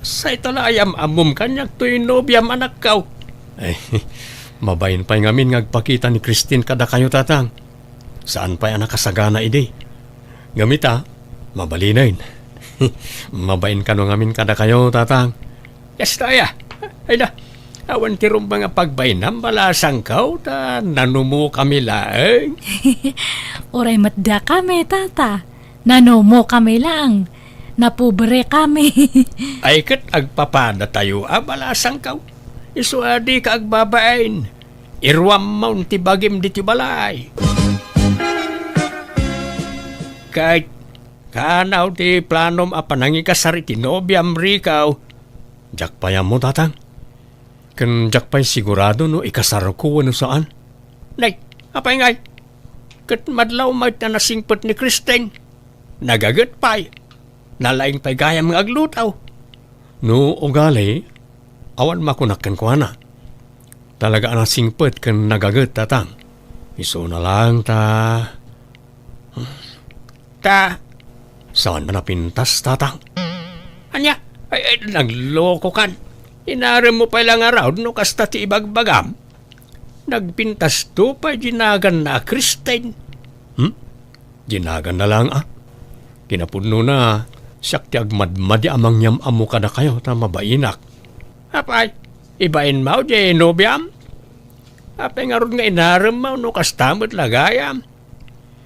sayta la a yam-ammom kaniak toy nobiam, anakko. Ay, mabain pay ngamin nga agpakita ni Christine kadakayo, Tatang. Saan pay a nakasagana idi. Ngem ita, mabalinen. Mabain kano ngamin kadakayo, Tatang. Kasta aya. Ay da, awan ti rumbeng a pagbainam, balasangko, ta nanumokami laeng. Uray met dakami, Tata. Nanumokami laeng. Napobrekami. Ay ket agpapadatayo a, balasangko. Isu a dika agbabain. Iruammon ti bagim ditoy balay. Ket kaano ti planom a panangikasar iti nobiam, Rico? Diak pay ammo, Tatang. Ken diak pay sigurado no ikasarko wenno saan. Nay, apay ngay? Ket madlaw met a nasingpet ni Christine. Nagaget pay. Nalaing pay gayam nga agluto. No ugali, awan makunak kenkuana. Talaga a nasingpet ken nagaget, Tatang. Isuna laeng ta, ta, saan a napintas, Tatang? Ania? Ay, ay, naglokokan. Inaremmo pay la ngarud no kasta ti ibagbagam. Nagpintasto pay di naganna a Christine. Hmm? Di naganna lang, a? Kinapudnona, siak ti agmadmadi a mangyam-ammo kadakayo ta mabainak. Apay, ibainmo diay nobiam? Apay ngarud nga inaremmo no kasta met la gayam?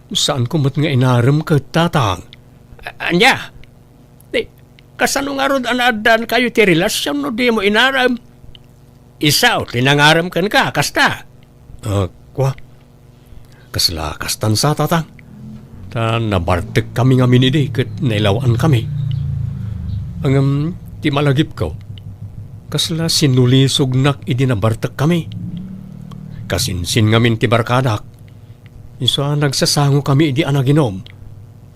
Saanko met nga inarem ket, tatang. A-, ania? Di, kasano ngarud a naaddaankayo ti relasion no dimo inarem? Isu ti nangarem kenka, kasta? Ah, kua. Kasla kastan sa, tatang. Ta nabartekkami ngamin idi ket nailaw-ankami. Ngem ti malagipko, kasla sinulisognak idi nabartekkami. Kasinsin ngamin ti barkadak. Isu a nagsasangokami idi a naginom.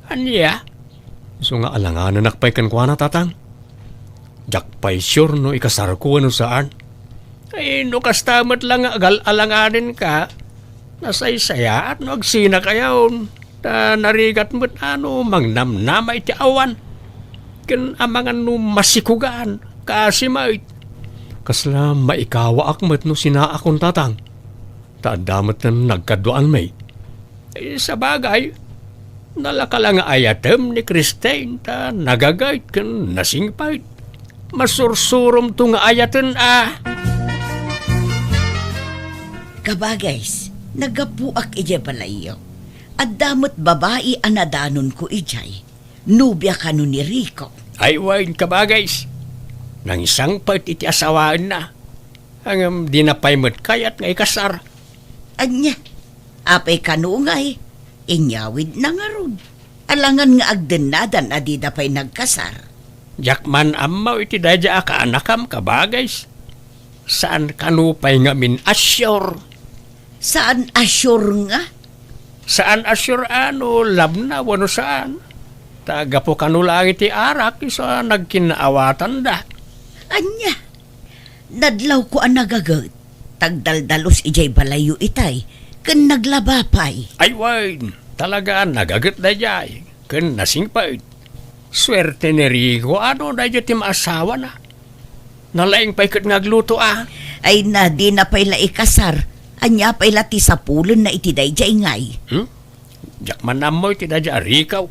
Ania? Isu nga alanganenak pay kenkuana, tatang. Diak pay sure no ikasarko wenno saan. Ay, no kasta met la nga agal-alanganenka, nasaysayaat no agsinakayon. Ta narigat met a no mangnamnama iti awan. Ken amangan no masikugan, kaasi met. Kasla maikawaak met no sinaakon, tatang. Ta adda met nagkaduaanmi. Eh, sabagay, nalaka la nga ayatem ni Christine ta nagagayt ken nasingpet. Masursuromto nga ayaten a. Kabagays, naggapuak idiay balayyo. Adda met babai a nadanonko idiay. Nobia kano ni Rico. Ay wen, kabagays. Nangisangpet iti asawaenna. Ngem dina pay met kayat nga ikasar. Ania? Apay kano ngay? Inyawidna ngarud. Alangan nga agdennadan a dida pay nagkasar. Diak man ammo iti daydiay a kaanakam, kabagays. Saan kano pay ngamin a sure? Saan a sure nga? Saan a sure a no labna wenno saan. Ta gapu kano laeng iti arak isu a nagkinnaawatanda. Ania? Nadlawko a nagaget, ta agdaldalus idiay balayyo itay, ken naglaba pay. Ay wen, talaga a nagaget daydiay, ken nasingpet. Suerte ni Rico a no daydiay ti maasawana. Nalaing pay ket nga agluto a. Ay na, dina pay la ikasar. Ania pay la ti sapulenna iti daydiay ngay? Hmm? Diak man ammo iti daydiay a Rico.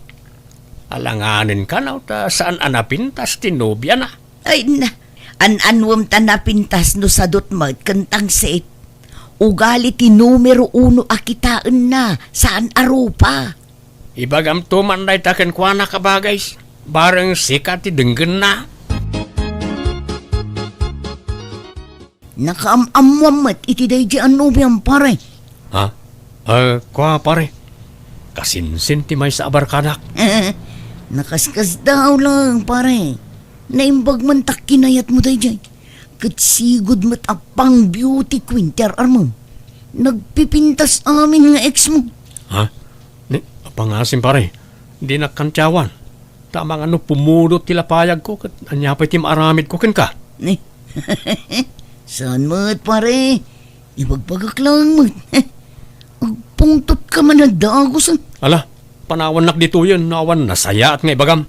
Alanganen kano ta saan a napintas ti nobiana. Ay na, an-anuem ta napintas no sadut met ken tangsit. Ugali ti numero uno a kitaenna, saan a rupa. Ibagamto man dayta kenkuana, kabagays, bareng sika ti denggenna. Nakaam-ammoam met iti daydiay a nobiam, pare. Ha? Ah, kua, pare. Kasinsin ti maysa a barkadak. Nakaskasdaaw lang, pare. Naimbag man ta kinayatmo daydiay. Ket sigud met a pang beauty queen ti ar-armem. Nagpipintas amin nga ex mo. Ha? Ni, apangasim, pare. Dinak kantiawan. Ta amangan no pumudot ti lapayagko, ket ania pay ti maaramidko kenka? Ni, saan met, pare? Ibagbagak lang met. Agpungtot ka man a dagus, eh. Ala, panawannak ditoyen no awan nasayaat nga ibagam.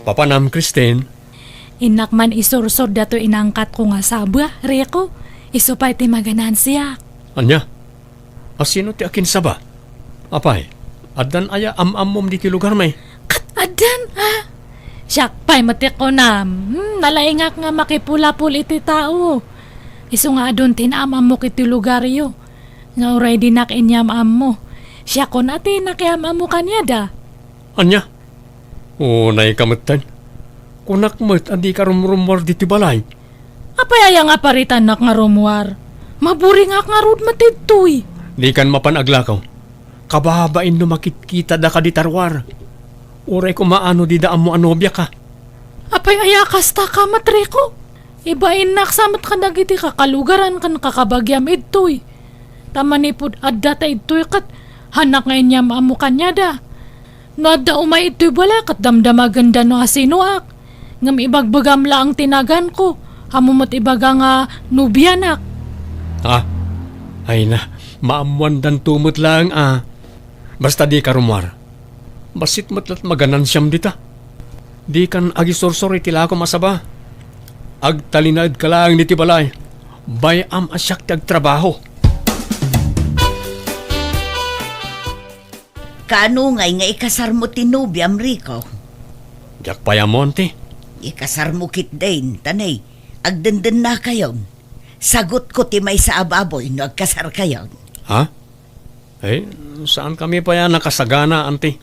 Papanam, Christine. Innak man isursod datoy inangkatko nga sabba, Rico. Isu pay ti maganansiak. Ania? A, sino ti akinsaba? Apay, addan aya am-ammom ditoy lugarmi? Ket addan, a. Siak pay met ti kunam. Hmm, nalaingak nga makipulapol iti tao. Isu nga adun ti naam-ammok iti lugaryo. Nga uray dinak inyam-ammo. Siakon a ti nakiam-ammo kaniada. Ania? Unayka metten. Kunak met a dika rumrummuar ditoy balay. Apay aya nga paritannak nga rummuar? Maburingak ngarud met ditoy. Dikan mapan aglakaw. Kababain no makitkitada kadi ta ruar. Uray koma a no dida ammo a nobiaka. Apay aya kasta ka, Matriko? Ibainnak sa met kadagiti kakalugaran ken kakabagiam idtoy. Ta manipud adda ta idtoy ket hanak nga inyam-ammo kaniada. No adda umay idtoy balay ket damdamagenda no asinoak. Ngem ibagbagam laeng ti naganko, ammo met ibaga nga nobianak. Ah, ay na, maammoandanto met laeng a. Basta dika rummuar. Bassit met la't maganansiam dita. Dikan agisursor iti lakom a saba. Agtalinaedka laeng iti balay. Bay-am a siak ti agtrabaho. Kaano ngay nga ikasarmo ti nobiam, Rico? Diak pay ammo, anti. Ikasarmo ketdin, ta ne, agdendennakayon. Sagutko ti maysa a baboy no agkasarkayon. Ha? Eh, saankami pay a nakasagana, anti.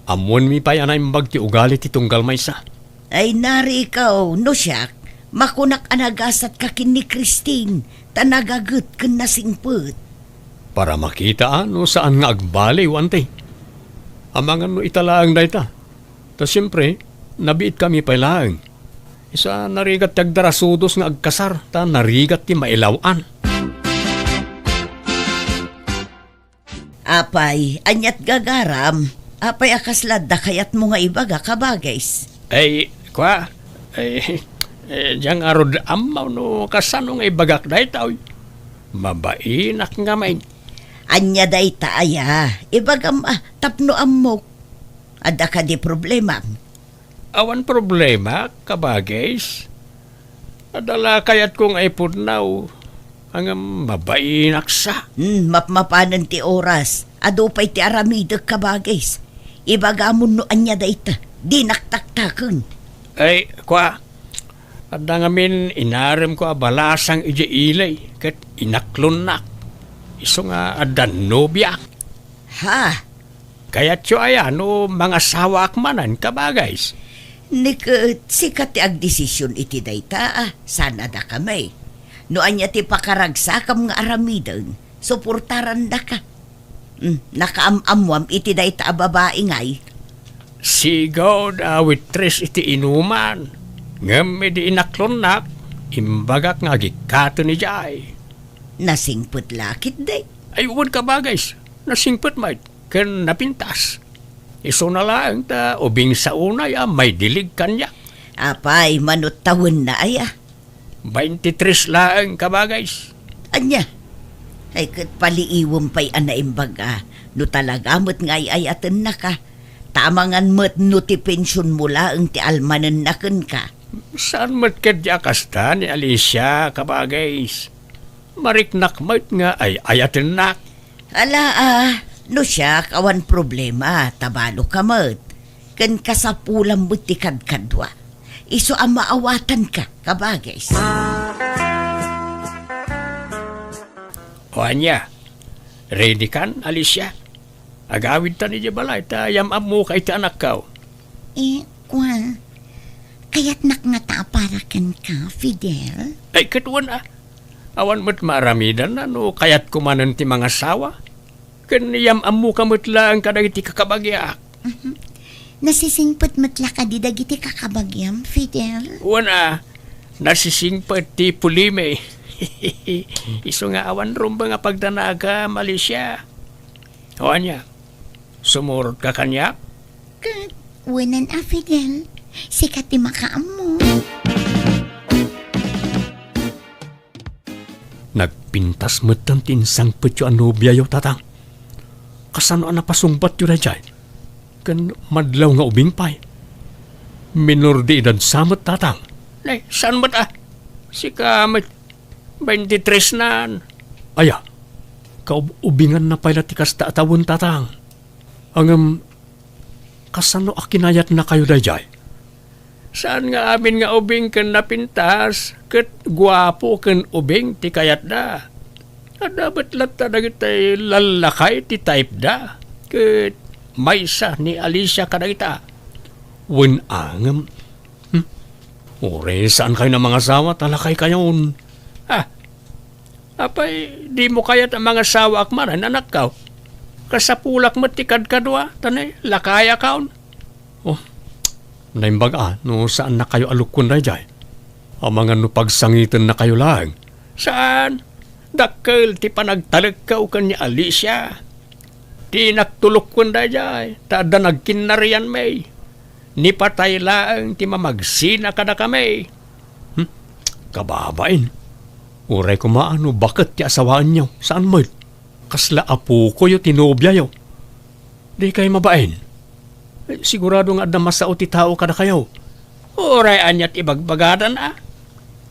Ammoenmi pay a naimbag ti ugali ti tunggal maysa. Ay, Rico, no siak, makunak a nagasatka ken ni Christine, ta nagaget ken nasingpet. Para makita a no saan nga agbaliw, anti. Amangan no ita laeng dayta. Ta siempre, nabiitkami pay laeng. Isu a narigat ti agdarasudos nga agkasar, ta narigat ti mailaw-an. Apay, aniat gagaram? Apay a kasla adda kayatmo nga ibaga, kabagis? Ay, kua, ay, eh, diak ngarud ammo no kasano nga ibagak daytoy. Mabainak ngamin. Ania dayta aya? Ibagam a, tapno ammok. Adda kadi problemam? Awan problema, kabagis. Adda la kayatko nga ipudnaw. Ngem mabainak sa. Hmm, mapmapanen ti oras. Adu pay ti aramidek, kabagis. Ibagamon no ania dayta. Dinak taktaken. Ay, kua. Adda ngamin inaremko a balasang idiay ili, ket inaklonnak. Isu nga adda nobiak. Ha? Kayatyo aya no mangasawaak manen, kabagis? Ni ket sika ti agdesision iti dayta, a, saan a dakami. No ania ti pakaragsakam nga aramiden, suportarandaka. Hmm, nakaam-ammoam iti dayta a babai ngay? Sigud a waitress iti inuman. Ngem idi inaklonnak, imbagak nga agikkaten idiay. Nasingpet la ketdi? Ay, wen, kabagis. Nasingpet met ken napintas. Isuna laeng ta ubing sa unay a maidilig kaniak. Apay, mano ti tawenna aya? Baintitres laeng, kabagis. Ania? Ay, ket paliiwem pay a naimbag a no talaga met nga ay-ayatennaka. Ta amangan met no ti pensionmo laeng ti almanenna kenka. Saan met ketdi a kasta ni Alicia, kabagis. Mariknak met nga ay-ayatennak. Ala, a, no siak, awan problema, ta baloka met. Ken kasapulam met ti kadkadua. Isu a maawatanka, kabagis. O ania, ready kan, Alicia? Agawidtan idiay balay, ta yam-ammoka iti anakko. Eh, kua, kayatnak ngata a para kenka, Fidel? Ay, ket wen a. Awan met maaramidanna no kayatko manen ti mangasawa. Ken yam-ammoka met laeng kadagiti kakabagiak. Mhm. Nasisingpet met la kadi dagiti kakabagiam, Fidel? Wen a, nasisingpet ti pulimi. Isu nga awan rumbeng a pagdanagam, Alicia. O ania, sumurotka kaniak? Ket, wenen a, Fidel, sika ti makaammo. Nagpintas metten ti insangpetyo a nobiayo, Tatang. Kasano a napasungbatyo daydiay? Ken madlaw nga ubing pay. Minor de edad sa met, Tatang. Nay, saan met a? Sika met, baintitres nan. Aya, kaub-ubinganna pay la ti kasta a tawen, Tatang. Ngem, kasano a kinayatnakayo daydiay? Saan nga amin nga ubing ken napintas, ket guapo ken ubing ti kayatda. Adda met latta dagiti lallakay ti type-da, ket maysa ni Alicia kadagita. Wen a ngem, hmm? Uray saankayon a mangasawa, ta lakaykayon. Ah, Apay, dimo kayat a mangasawaak manen, anakko? Kasapulak met ti kadkadua, ta ne, lakayakon. Oh, naimbag a no saannakayo a lukkuen daydiay. Amangan no pagsangitennakayo laeng. Saan? Dakkel ti panagtalekko ken ni Alicia. Dinak to lukkuen daydiay, ta adda nagkinnarianmi. Ni patay laeng ti mamagsina kadakami. Hmm? Kababain. Uray koma no baket ti asawaenyo, saan met? Kasla apokoyo ti nobiayo. Dikay mabain. Sigurado nga adda masao ti tao kadakayo. Uray ania ti ibagbagada a.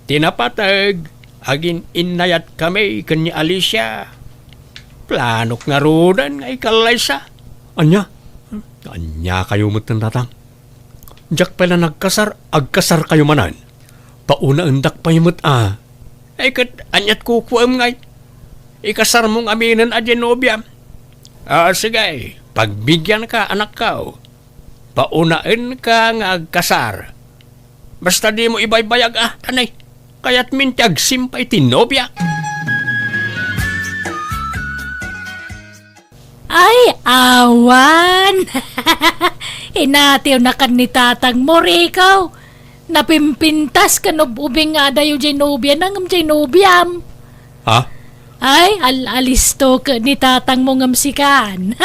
Ti napateg, agin-innayatkami ken ni Alicia. Planok ngaruden nga ikallaysa. Ania? Ania kayo met, tatang? Diak pay la nagkasar, agkasar kayo manen. Paunaendak pay met a. Ay ket aniat kukuem ngay? Ikasarmo ngaminen a diay nobiam. Ah, sige, pagbigianka, anakko. Paunaenka nga agkasar. Basta dimo ibaybayag a, tanay. Kayatmin ti agsimpa iti nobia. Ay, awan! Inatiwnakan ni tatangmo, Rico. Napimpintas ken ub-ubing nga adayo diay nobiana ngem diay nobiam. Ha? Ay, al-alisto ket ni tatangmo ngem sikan.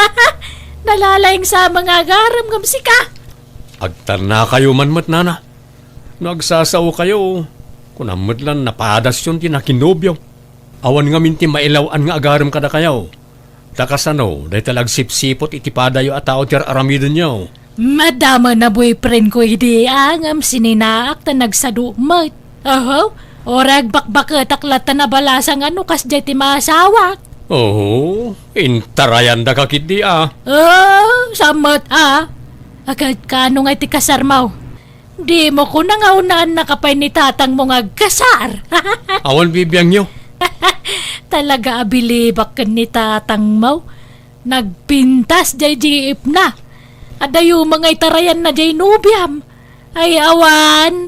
Nalalaing sa mga agarem ngem sika. Agtannakayo man met, nana. No agsasaokayo, kunam met lan napadasyon ti nakinobio. Awan ngamin ti mailaw-an nga agarem kadakayo. Ta kasano dayta la agsipsipot iti padayo a tao ti ar-aramidenyo? Madama na boyfriend ko idi a ngem sininaak ta nagsado met. Oho, uray agbakbaketak latta nabalasang a no kasdiay ti maasawak. Oho, intarayandaka ketdi a. Oh, sammet a. Agad kano nga iti kasarmo? Dimo kuna nga unaennaka pay ni tatangmo nga agkasar. Awan bibiangyo. Talaga a bilibak ken ni tatangmo. Nagpintas diay jeepna. Adayo nga itarayanna diay nobiam. Ay awan.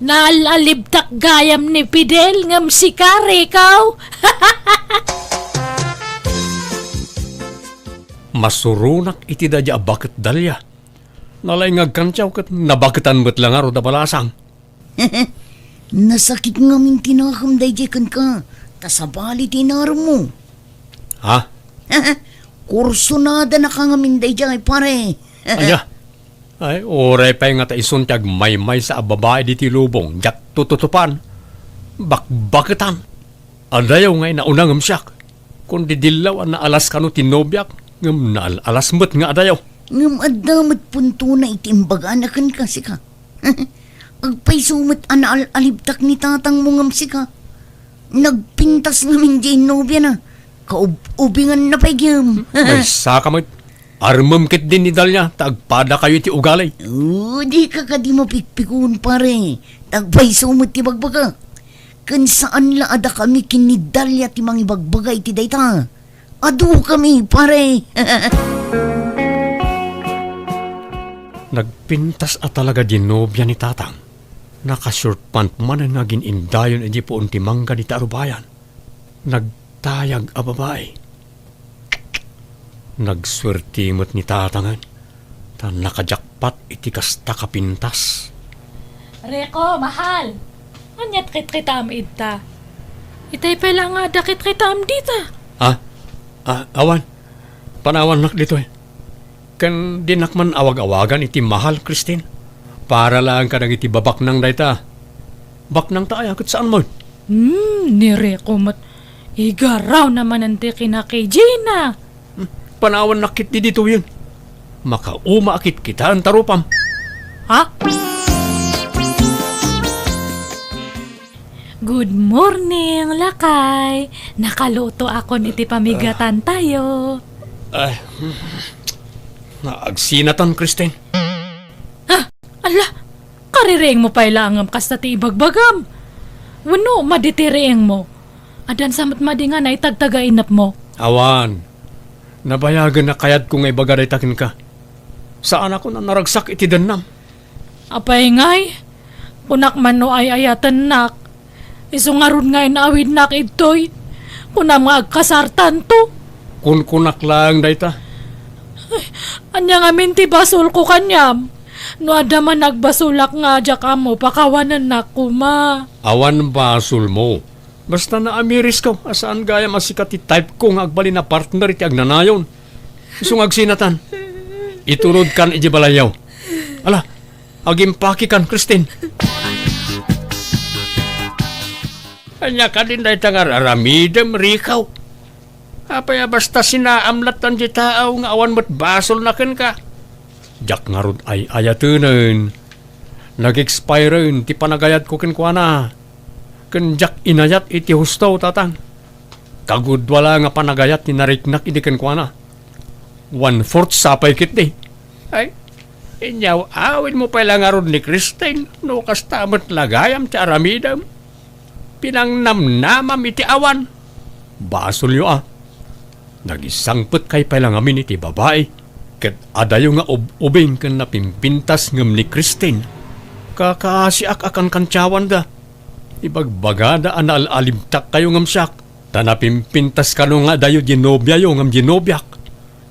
Naal-alibtak gayam ni Fidel ngem sika, Rico. Masuronak iti daydiay a baket, Dalia. Nalaing nga agkantiaw ket nabaketan met la ngarud a balasang. Nasakit ngamin ti nakem daydiay kenka, ta sabali ti inaremmo. Ha? Kursonadanaka ngamin daydiay, pare. Ania? Ay, uray pay nga ta isun ti agmaymaysa a babai ditoy lubong, diak tututupan. Bakbaketan. Adayo nga inauna ngem siak. Kundi dillaw a naalas kano ti nobiak, ngem naal-alas met nga adayo. Ngem adda met puntona iti imbagana kenka, sika. Agpayso met a naal-alibtak ni tatangmo ngem sika. Nagpintas ngamin diay nobiana. Kaub-ubinganna pay gem. Maysaka met. Armem ketdi ni Dalia ta agpadakayo iti ugali. Oh, dika kadi mapikpikon, pare. Ta agpayso met ti bagbagak. Ken saan la a dakami ken ni Dalia ti mangibagbaga iti dayta. Adukami, pare. Nagpintas a talaga diay nobia ni tatang. Naka-short pant manen nga agin-indayon idiay puon ti mangga dita a rubayan. Nagtayag a babai. Nagsuerte met ni tatangen, ta nakajakpat iti kasta ka pintas. Rico, mahal! Aniat kitkitaem idta? Itay pay la nga adda kitkitaem dita. Ah? Ah, awan. Panawannak ditoy. Ken dinak man awag-awagan iti mahal, Christine. Para laeng kadagiti babaknang dayta. Baknang ta aya ket saan met? Hmm, ni Rico met. Igaraw na manen ti kinakijina. Hmm, panawannak ketdi ditoyen. Makauma a kitkitaen ta rupam. Ha? Good morning, lakay. Nakaluto akon iti pamigatantayo. Ay, hmm. Naagsinatan, Christine. Ha? Ala, kaririingmo pay laeng ngem kasta ti ibagbagam. Wenno, madi ti riingmo? Addan sa met madi nga naitagtaga inepmo? Awan. Nabayagen a kayatko nga ibaga dayta kenka. Saanakon a naragsak iti dennam. Apay ngay? Kunak man no ay-ayatennak. Isu ngarud nga inaawidnak idtoy. Kunam nga agkasartanto. Kunkunak laeng dayta. Ay, ania ngamin ti basolko kaniam? No adda man nagbasolak nga diak ammo, pakawanennak koma. Awan basolmo. Basta naamirisko a saan gayam a sika ti type ko nga agbalin a partner iti agnanayon. Isu nga agsinatan. Iturodkan idiay balayyo. Ala, agimpakikan, Christine. Ania kadin dayta nga ar-aramidem, Rico? Apay a basta sinaam lattan ti tao nga awan met basolna kenka? Diak ngarud ay-ayatenen. Nag-expiren ti panagayatko kenkuana. Ken diak inayat iti husto, tatang. Kagudua la nga panagayat ti nariknak idi kenkuana. One-fourth sa pay ketdi. Ay, inyaw-awidmo pay la ngarud ni Christine no kasta met la gayam ti aramidem. Pinangnamnamam iti awan. Basolyo a. Nagisangpetkay pay la ngamin iti babai, ket adayo nga ub-ubing ken napimpintas ngem ni Christine. Kakaasiak a kankantiawanda. Ibagbagada a naal-alimtakkayo ngem siak, ta napimpintas kano nga adayo di nobiayo ngem di nobiak.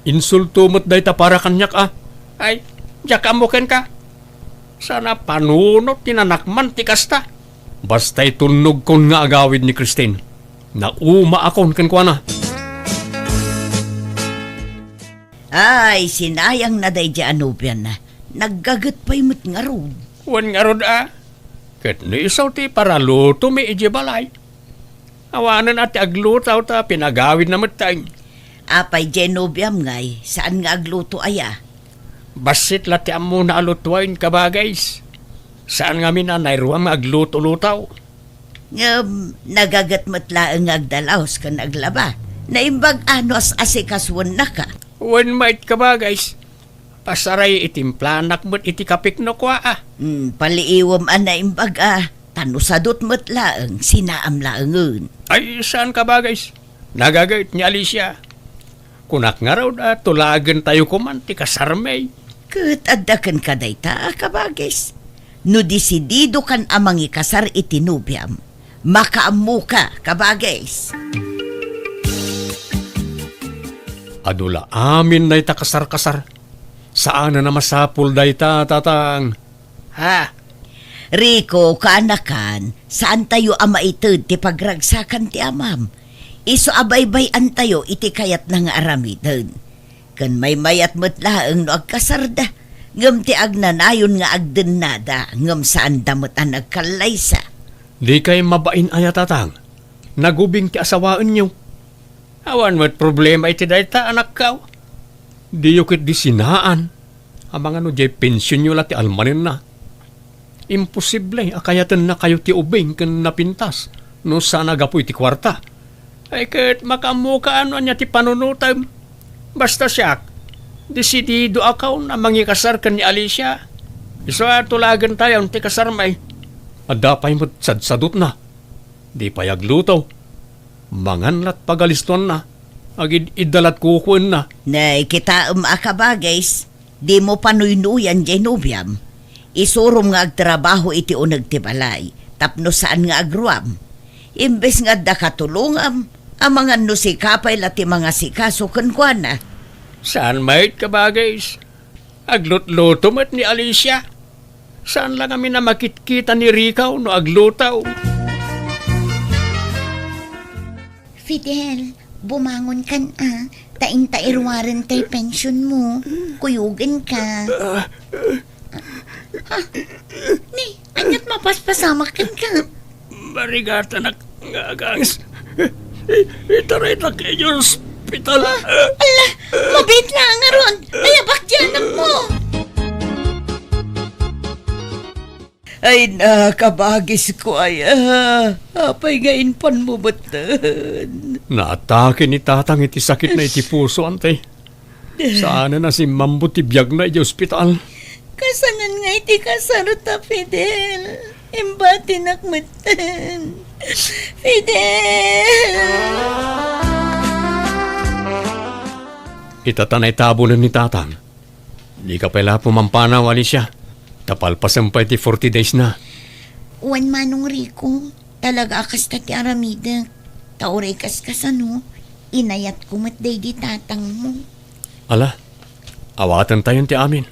Insulto met dayta para kaniak a. Ay, diak ammo kenka. Sana panunot ti nanakman ti kasta. Basta itunnogkon nga agawid ni Christine. Naumaakon kenkuana. Ay, sinayangna daydiay a nobiana. Naggaget pay met ngarud. Wen ngarud a. Ket no isu ti paralutomi idiay balay. Awanen a ti agluto ta pinagawidna met tay. Apay diay nobiam ngay, saan nga agluto aya? Bassit la ti ammona a lutoen, kabagays. Saan ngamin a nairuam nga agluto-luto. Ngem, nagaget met laeng nga agdalaos ken aglaba. Naimbag a no as-asikasuennaka. Wen met, kabagays. Pasaray, itimplanak met iti kapik no kua a. Hmm, paliiwem a naimbag a. Ta no sadut met laeng, sinaam laengen. Ay, saan, kabagays. Nagaget ni Alicia. Kunak ngarud a tulagentayo koman ti kasarmi. Ket adda kenka dayta a kabagis. No desididokan a mangikasar iti nobiam, makaammoka, kabagis. Adu la amin dayta kasar-kasar. Saanen a masapul dayta, tatang. Ha? Rico, kaanakan, saantayo a maited ti pagragsakan ti amam. Isu a baybay-antayo iti kayatna nga aramiden. Ken maymayat met laeng no agkasarda, ngem ti agnanayon nga agdennada, ngem saanda met a nagkallaysa. Dikay mabain aya, tatang? Nagubing ti asawaenyo. Awan met problema iti dayta, anakko. Diyo ketdi sinaan. Amangan no diay pensionyo la ti almanenna. Imposible a kayatennakayo ti ubing ken napintas no saan a gapu iti kuarta. Ay ket makaammoka no ania ti panunotem. Basta siak, desididoakon a mangikasar ken ni Alicia. Isu a tulagentayon ti kasarmi. Adda pay met sadsadutna. Di pay agluto. Mangan lat pagalistoanna. Agid-idda lat kukuenna. Nay, kitaem a kabagis. Dimo panuynuyan diay nobiam. Isurom nga agtrabaho iti uneg ti balay, tapno saan nga agruam. Imbes nga adda katulongam, amangan no sika pay la ti mangasikaso kenkuana. Saan met, kabagis. Aglutluto met ni Alicia. Saan la ngamin a makitkita ni Rico no agluto. Fidel, bumangon kan a, ta inta iruaren tay pension mo. Kuyogen ka. Ha? Ni, aniat mapaspasamak kenka? Marigatanak nga aganges. I-, itaraytak idiay ospital. Ah, ala, mabiit la ngarud. Ayabak diay anak mo. Ay, nakabagis ko ay, ah, apay nga impanmo metten? Naatake ni tatang iti sakitna iti puso, ante. Saanen a simmammo ti biagna idiay ospital. Kasanan nga iti kasarta, Fidel. Imbatinak metten. Fidel! Ita ta naitabunen ni tatang. Dika pay la pumampanaw, Alicia. Ta palpasen pay ti forty days na. Wen, Manong Rico, talaga a kasta ti aramidek. Ta uray kaskasano, inayatko met daydi tatangmo. Ala, awatentayon ti amin.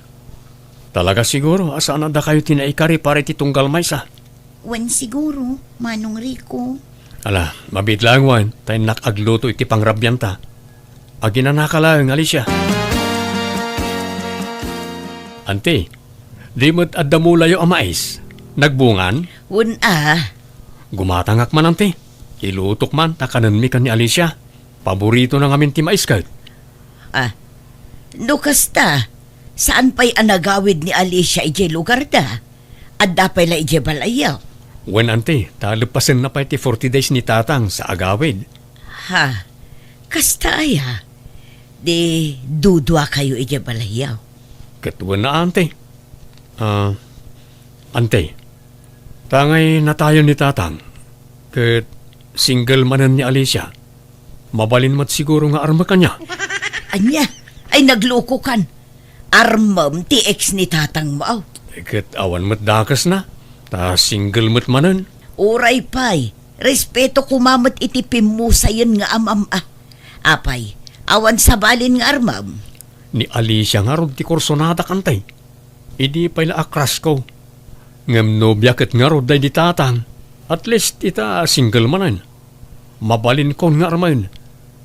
Talaga siguro a saan a dakayo ti naikari para iti tunggal maysa. Wen siguro, Manong Rico. Ala, mabiit laeng wen, ta innak agluto iti pangrabianta. Aginanaka laeng, Alicia. Anti, di met adda mulayo a mais? Nagbungan? Wen a. Gumatangak man, anti. Ilutok man, ta kanenmi ken ni Alicia. Paboritona ngamin ti mais ket. Ah, no kasta, Saan pay a nagawid ni Alicia idiay lugarda? Adda pay la idiay balayyo? Wen, anti, ta leppasenna pay ti forty days ni Tatang sa agawid. Ha, kasta aya? Di duduakayo idiay balayyo? Ket wen a, anti. Ah, anti, ta ngay natayon ni Tatang, ket single manen ni Alicia. Mabalin met siguro nga armek ania. Ania? Ay, naglukokan. Armem ti ex ni Tatangmo, aw. Ket awan met dakesna, ta single met manen. Uray pay, respeto koma met iti pimmusayen nga am-am-, a. Apay, awan sabalin nga armem? Ni Alicia ngarud ti kursonadak, anti. Idi pay la a crush ko. Ngem nobia ket ngarud daydi Tatang. At least ita single manen. Mabalinkon nga armen.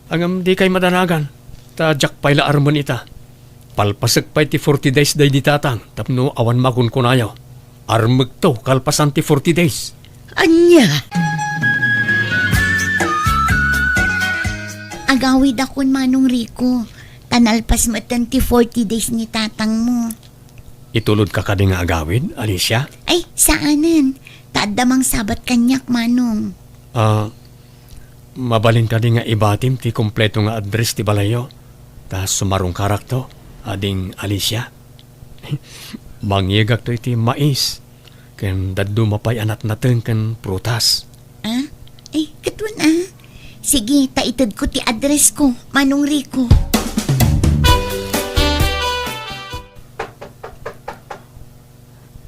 Ngem dikay madanagan, ta diak pay la armen ita. Palpasek pay ti forty days daydi Tatang tapno awan makunkunayo. Armekto kalpasan ti forty days. Ania? Agawidakon, Manong Rico, ta nalpas metten ti forty days ni Tatangmo. Itulodka kadi nga agawid, Alicia? Ay, saanen. Ta adda mangsabat kaniak, Manong. Ah, mabalin kadi nga ibatim ti kompleto nga address ti balayyo? Ta sumarungkarakto, Ading Alicia. Mangyegakto iti mais, ken dadduma pay a natnateng ken prutas. Ah? Ay, ket wen a. Sige, ta itedko ti address ko, Manong Rico.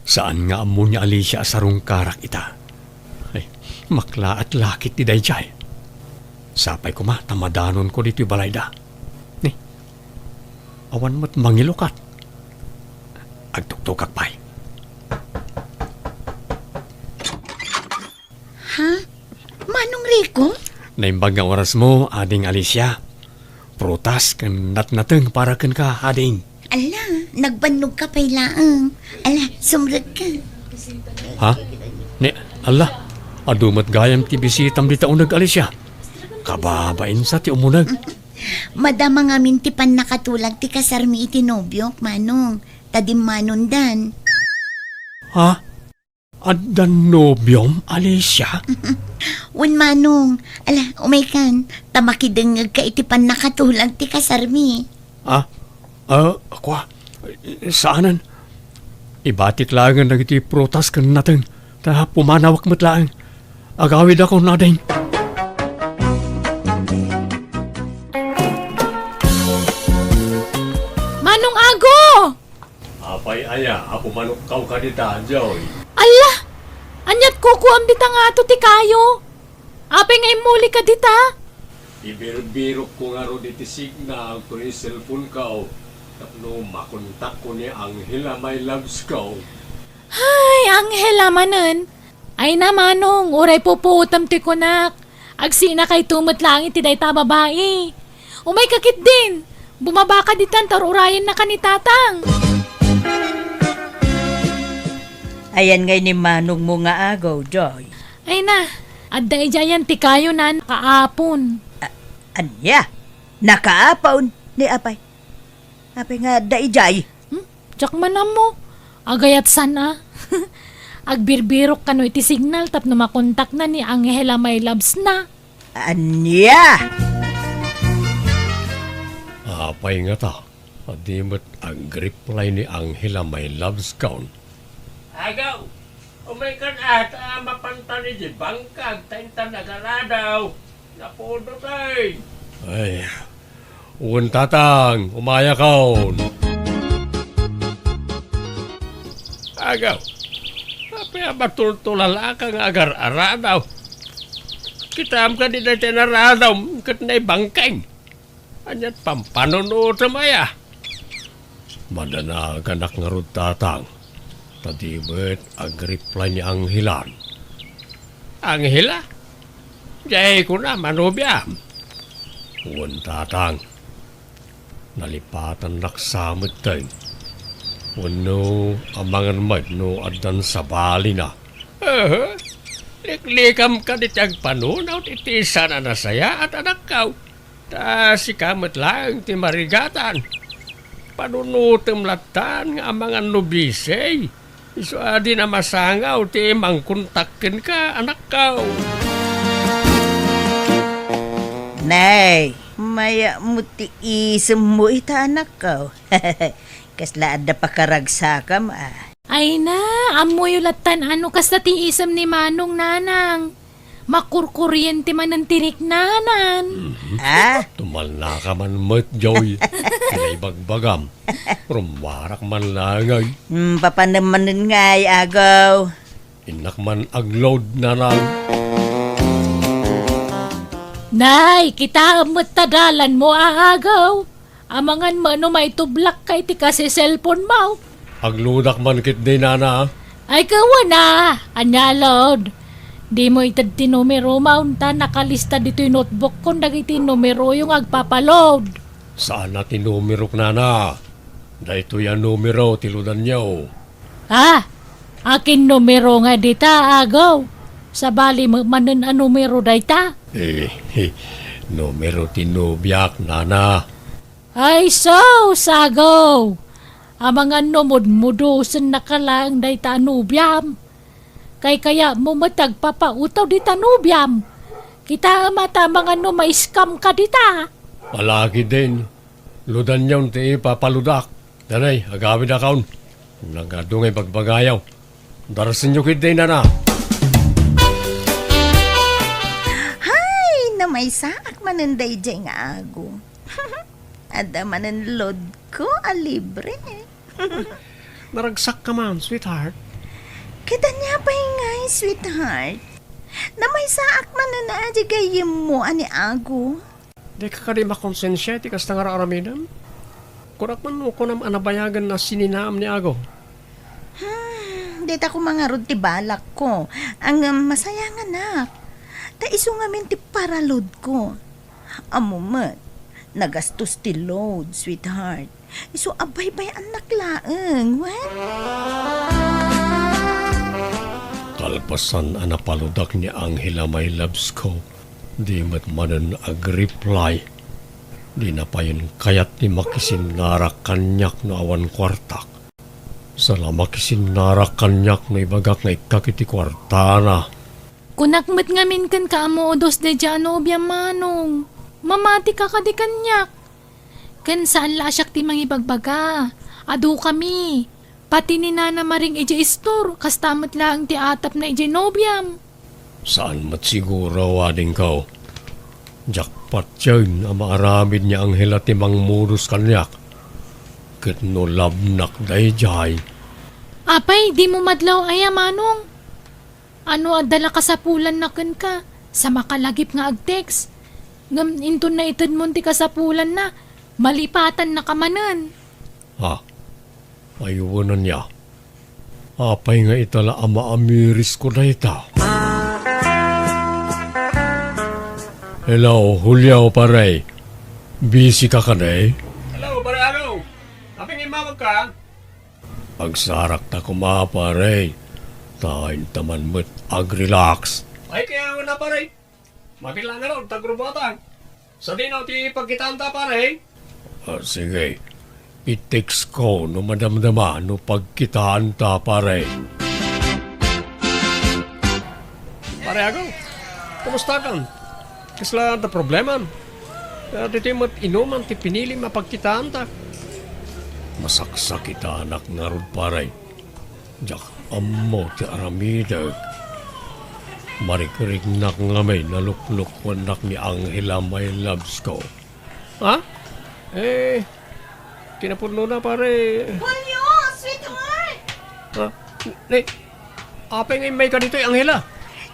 Saan nga ammo ni Alicia a sarungkarak ita. Ay, maklaat lakit ti daydiay. Sapay koma ta madanonko ditoy balayda. Ni, awan met mangilukat. Agtuktokak pay. Ha? Manong Rico? Naimbag nga orasmo, Ading Alicia. Prutas ken natnateng para kenka, Ading. Ala, nagbannogka pay laeng. Ala, sumrekka. Ha? Ni, ala, adu met gayam ti bisitam dita uneg, Alicia. Kababain sa ti umuneg. Madama ngamin ti pannakatulag ti kasarmi iti nobiok, Manong. Ta dimmanondan. Ha? Addan nobiom, Alicia? Wen, Manong. Ala, umaykan, ta makidengngegka iti pannakatulag ti kasarmi. Ah? Ah, kua? Saanen. Ibatik laengen dagiti prutas ken nateng, ta pumanawak met laeng. Agawidakon, Ading. Manong Ago! Apay aya a pumanokkaw kadita, Joy? Alla! Ania't kukuam dita nga ato ti kayo? Apay nga immulika dita? Ibirbirokko ngarud iti signal toy cellphone-ko tapno makontakko ni Angela, my loves-ko. Ay, Angela manen. Ay na, Manong, uray pupuotem ti kunak. Agsinakayto met laeng iti dayta a babai. Umayka ketdin. Bumabaka ditan ta ur-urayennaka ni Tatang. Ayan ngay ni manongmo nga agaw, Joy. Ay na, adda idiayan ti kayo na nakaapon. A-, ania? Nakaapon? Ni apay? Apay nga adda idiay? Hmm? Diak man ammo. Agayat san a. Agbirbirok kano iti signal tapno makontakna ni Angela, my loves-na. Ania? Apay ngata, a di met agreply ni Angela, my loves-kon? Agaw, umaykan a ta mapantan iti bangkag ta intan agaradaw. Napudo tay. Ay, wen, Tatang, umayakon. Agaw, apay a matultulal-aka nga agar-aradaw? Kitaem kadi dayta inaradawm ket naibangkeng? Ania't pampanunotem aya? Madanaganak ngarud, Tatang, ta di met agreply ni Angelan. Angela? Diay kuna manobiam? Wen, Tatang. Nalipatannak sa metten. Wenno, amangan met no addan sabalina. Aha. Liklikam kadi ti agpanunot iti saan a nasayaat, anakko. Ta sika met laeng ti marigatan. Panunotem lattan nga amangan no busy. Isu a di na masangaw ti mangkontak kenka, anakko. Nay, mayat met ti isemmo ita, anakko. Kasla adda pakaragsakam, a. Ay na, ammoyo lattan a no kasta ti isem ni Manong, nanang. Makurkuriente manen ti riknanan. Mhm. Ah? Tumalnaka man met, Joy. Ti naibagbagam. Rummuarak man laeng ay. Hmm, papanem manen ngay, agaw. Innak man agload, nanang. Nay, kitaem met ta dalanmo, agaw. Amangan met no maitublakka iti kasi cellphone mo. Agloadak man ketdi, nana. Ay, kawana, ania a load? Dimo ited ti numerom, ta nakalista ditoy notebook kon dagiti numeroyo nga agpapaload. Saan a ti numerok, nana. Daytoy a numero ti loadanyo. Ah, akin numero nga dita, agaw? Sabali met manen a numero dayta? Eh, numero ti nobiak, nana. Ay, sus, agaw! Amangan no mudmudosennaka laeng dayta a nobiam. Kaykayatmo met ti agpapautaw dita nobiam. Kitaem a ta amangan no ma-scam ka dita. Palagi din. Loadanyon ti ipapaloadak. Danay, agawidakon. Nagadu nga ibagbagayo. Darsenyo ketdi, nana. Hay, namaysaak manen daydiay nga ago. Adda manen loadko a libre. Naragsakka man, sweetheart. Ket ania pay ngay, sweetheart? Namaysaak manen a di gayyemmo a ni ago. Dika kadi makonsensia iti kasta nga ar-aramidem? Kunak man no kunam a nabayagen a sininaam ni ago. Hmm, dita koma ngarud ti balakko. Ngem masayanganak. Ta isu ngamin ti paraloadko. Ammo met, nagastos ti load, sweetheart. Isu a baybay-annak laeng, wen? Kalpasan a napaloadak ni Angela, my loves ko, di met manen agreply. Dina payen kayat ti makisinnarak kaniak no awan kuartak. Sala makisinnarak kaniak no ibagak nga ikkak iti kuartana. Kunak met ngamin kenka a modos daydiay a nobiam, Manong. Mamatika kadi kaniak. Ken saan la a siak ti mangibagbaga. Adukami. Pati ni Nana Maring idiay istor, kasta met laeng ti atapna idiay nobiam. Saan met siguro, wadingko. Diak patien a maaramid ni Angela ti mangmodos kaniak. Ket no labnak daydiay. Apay, dimo madlaw aya, Manong? Ano adda la kasapulanna kenka? Sa makalagip nga agtext. Ngem inton naitedmon ti kasapulanna, malipatannaka manen. Ah, ay wen ania. Apay nga ita la a maamirisko dayta? Hello, Julio, pare. Busy ka kadi? Hello, pare Ago. Apay nga immawag ka? Agsarakta koma, pare. Ta inta man met agrelax. Ay, kaya nga na, pare. Mabilang nga raw, tagrubatan. Sadino ti pagkitaanta, pare? Ah, sige. I-text ko no madamdama no pagkitaanta, pare. Pare Ago, kumusta kan? Kasla adda problemam? Ah, ditoy met inuman ti pinilim a pagkitaanta. Masaksakitanak ngarud, pare. Diak ammo ti aramidek. Marikriknak ngamin a luklukuennak ni Angela, my loves ko. Ha? Eh, kinapudnona, pare. Julio, sweetheart! Ha? Ni, apay nga immayka ditoy, Angela?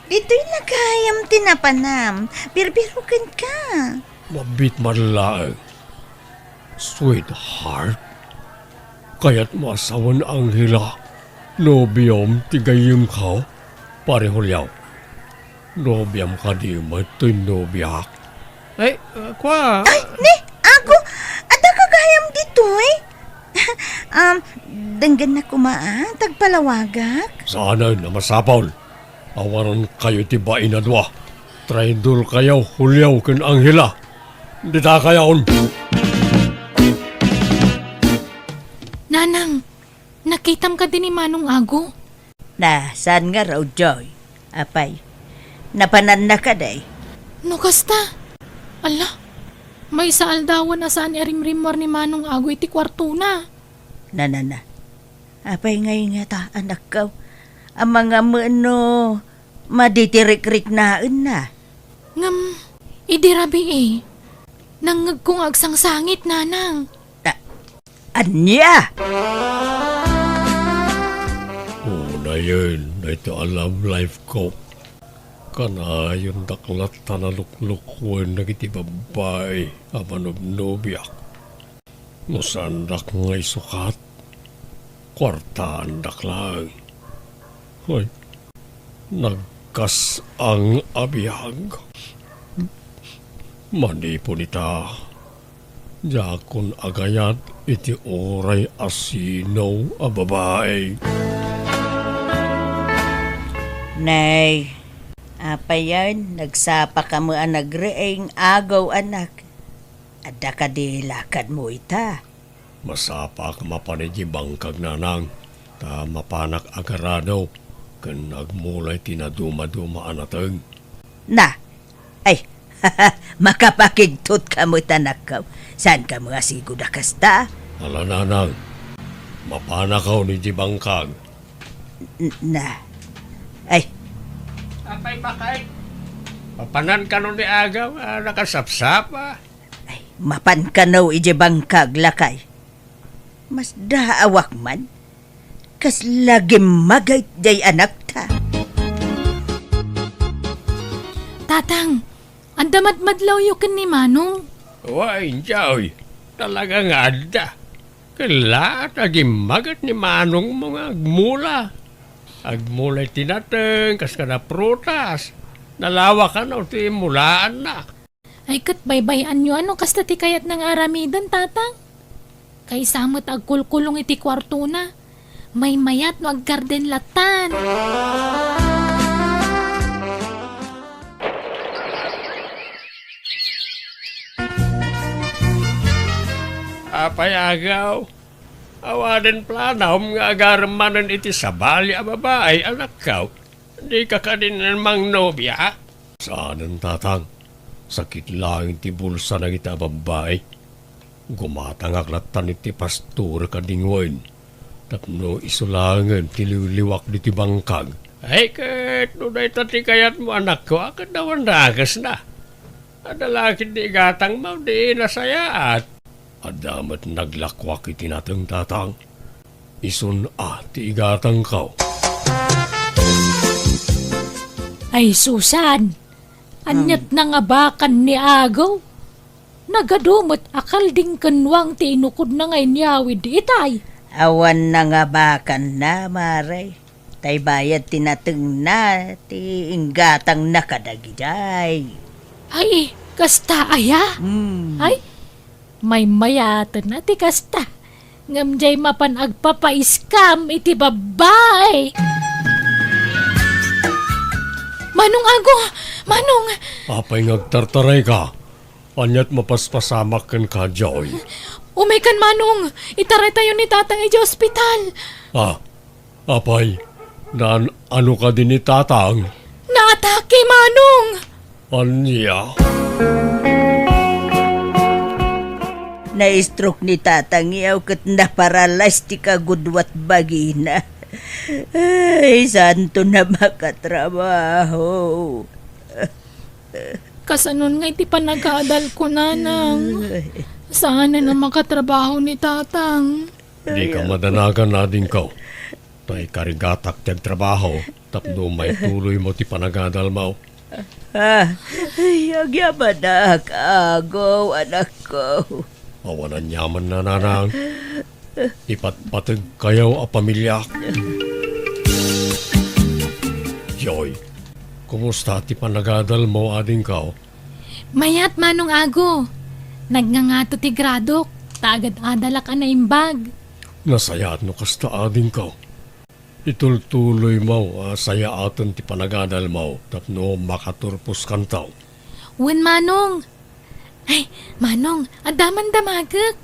Ditoy la gayam ti napanam. Birbirokenka. Mabit man laeng. Sweetheart, kayatmo a sawen, Angela, nobiom ti gayyemko, pare Julio. Nobiam kadi met toy nobiak? Ay, ah, kua. Ay, ni, Ago, adda ka gayam ditoy? Um, denggennak koma a, tagpalawagak? Saanen a masapul. Awanan kayo iti bain a dua. Traidor kayo, Julio ken Angela. Dita kayon. Kitam kadi ni Manong Ago? Na, saan ngarud, Joy? Apay, napananna kadi? No kasta, ala, maysa aldawen a saan a rimrimmuar ni Manong Ago iti kuartona. Na, na, na. Apay ngay ngata, anakko? Amangan met no maditirikriknaenna. Ngem, idi rabii, nangngegko nga agsangsangit, nanang. A-, ania? Unayen daytoy a love life ko. Kanayon daklat ta naluklukuen dagiti babbai a manubnobiak. No saandak nga isukat, kuartaandak laeng. Hoy, nagkas-ang a biag. Manipud ita, diakon agayat iti uray a sino a babai. Nay, apayen, nagsapa kamo a nagreeng agaw, anak. Adda kadi lakadmo ita? Masapaak mapan idiay bangkag, nanang, ta mapanak agarado ken agmula iti nadumaduma a nateng. Na, ay, makapakigtot kamo ita, anakko. Saan kamo a sigud a kasta? Ala, nanang, mapanakon idiay bangkag. N-, na, ay. Apay, Makay, mapanan kano ni agaw a nakasapsapa? Ay, mapan kano idiay bangkag, lakay. Masdaawak man. Kasla gimmaga itay anakta. Tatang, adda madmadlawyo ken ni Manong? Wen, Joy, talaga nga adda. Ken la, ta gimmaga ni Manongmo nga agmula. Agmula iti nateng, kas kada prutas. Nalawa kano ti mulaanna. Ay, ket baybay-anyo a no kasta ti kayatna nga aramiden, Tatang. Kaysa met agkulkulong iti kuartona. Maymayat no aggarden lattan. Apay, agaw? Awanen planom nga agarem manen iti sabali a babai, anakko? Dika kadi mangnobiak? Saanen, Tatang. Sakit laeng ti bulsa dagita a babbai. Gumatangak lattan iti pastorek a dingwen tapno isu laengen ti liwliwak ditoy bangkag. Ay, ket no dayta ti kayatmo, anakko, a, ket awan dakesna. Adda la ketdi igatangmo, di nasayaat. Adda met naglakuak iti nateng, Tatang. Isun a ti igatangko. Ay, Susan! Aniat nga abakan ni Agaw? Nagadu met a kalding ken nuang ti inukodna nga inyawid itay. Awan nangabakanna, Mare. Tay bayad ti natengna, ti inggatangna kadagidiay. Ay, kasta aya? Hmm. Ay, maymayaten a ti kasta. Ngem diay mapan agpapaiskam iti babbai. Manong Ago! Manong! Apay nga agtartarayka? Aniat mapaspasamak kenka, Joy? Umaykan, Manong! Itaraytayo ni Tatang idiay ospital! Ah, apay, naan-ano kadi ni Tatang? Naatake, Manong! Ania? Na-stroke ni Tatang, yaw, ket naparalyze ti kagudua ti bagina. Ay, saanton a makatrabaho. Kasanon nga iti panagadalko, Nanang? Saanen a makatrabaho ni Tatang. Dika madanagan, adingko. Ta ikarigatak ti agtrabaho tapno maituloymo ti panagadalmo. Ah, ay, agyamanak, Agaw, anakko. Awan aniamanna, Nanang. Ipatpategkayo a pamiliak. Joy, kumusta ti panagadalmo, adingko? Mayat, Manong Ago. Nagngangato ti gradok, ta agad-adalak a naimbag. Nasayaat no kasta, adingko. Itultuloymo a sayaaten ti panagadalmo tapno makaturposkanto. Wen, Manong. Ay, Manong, adda man damagek.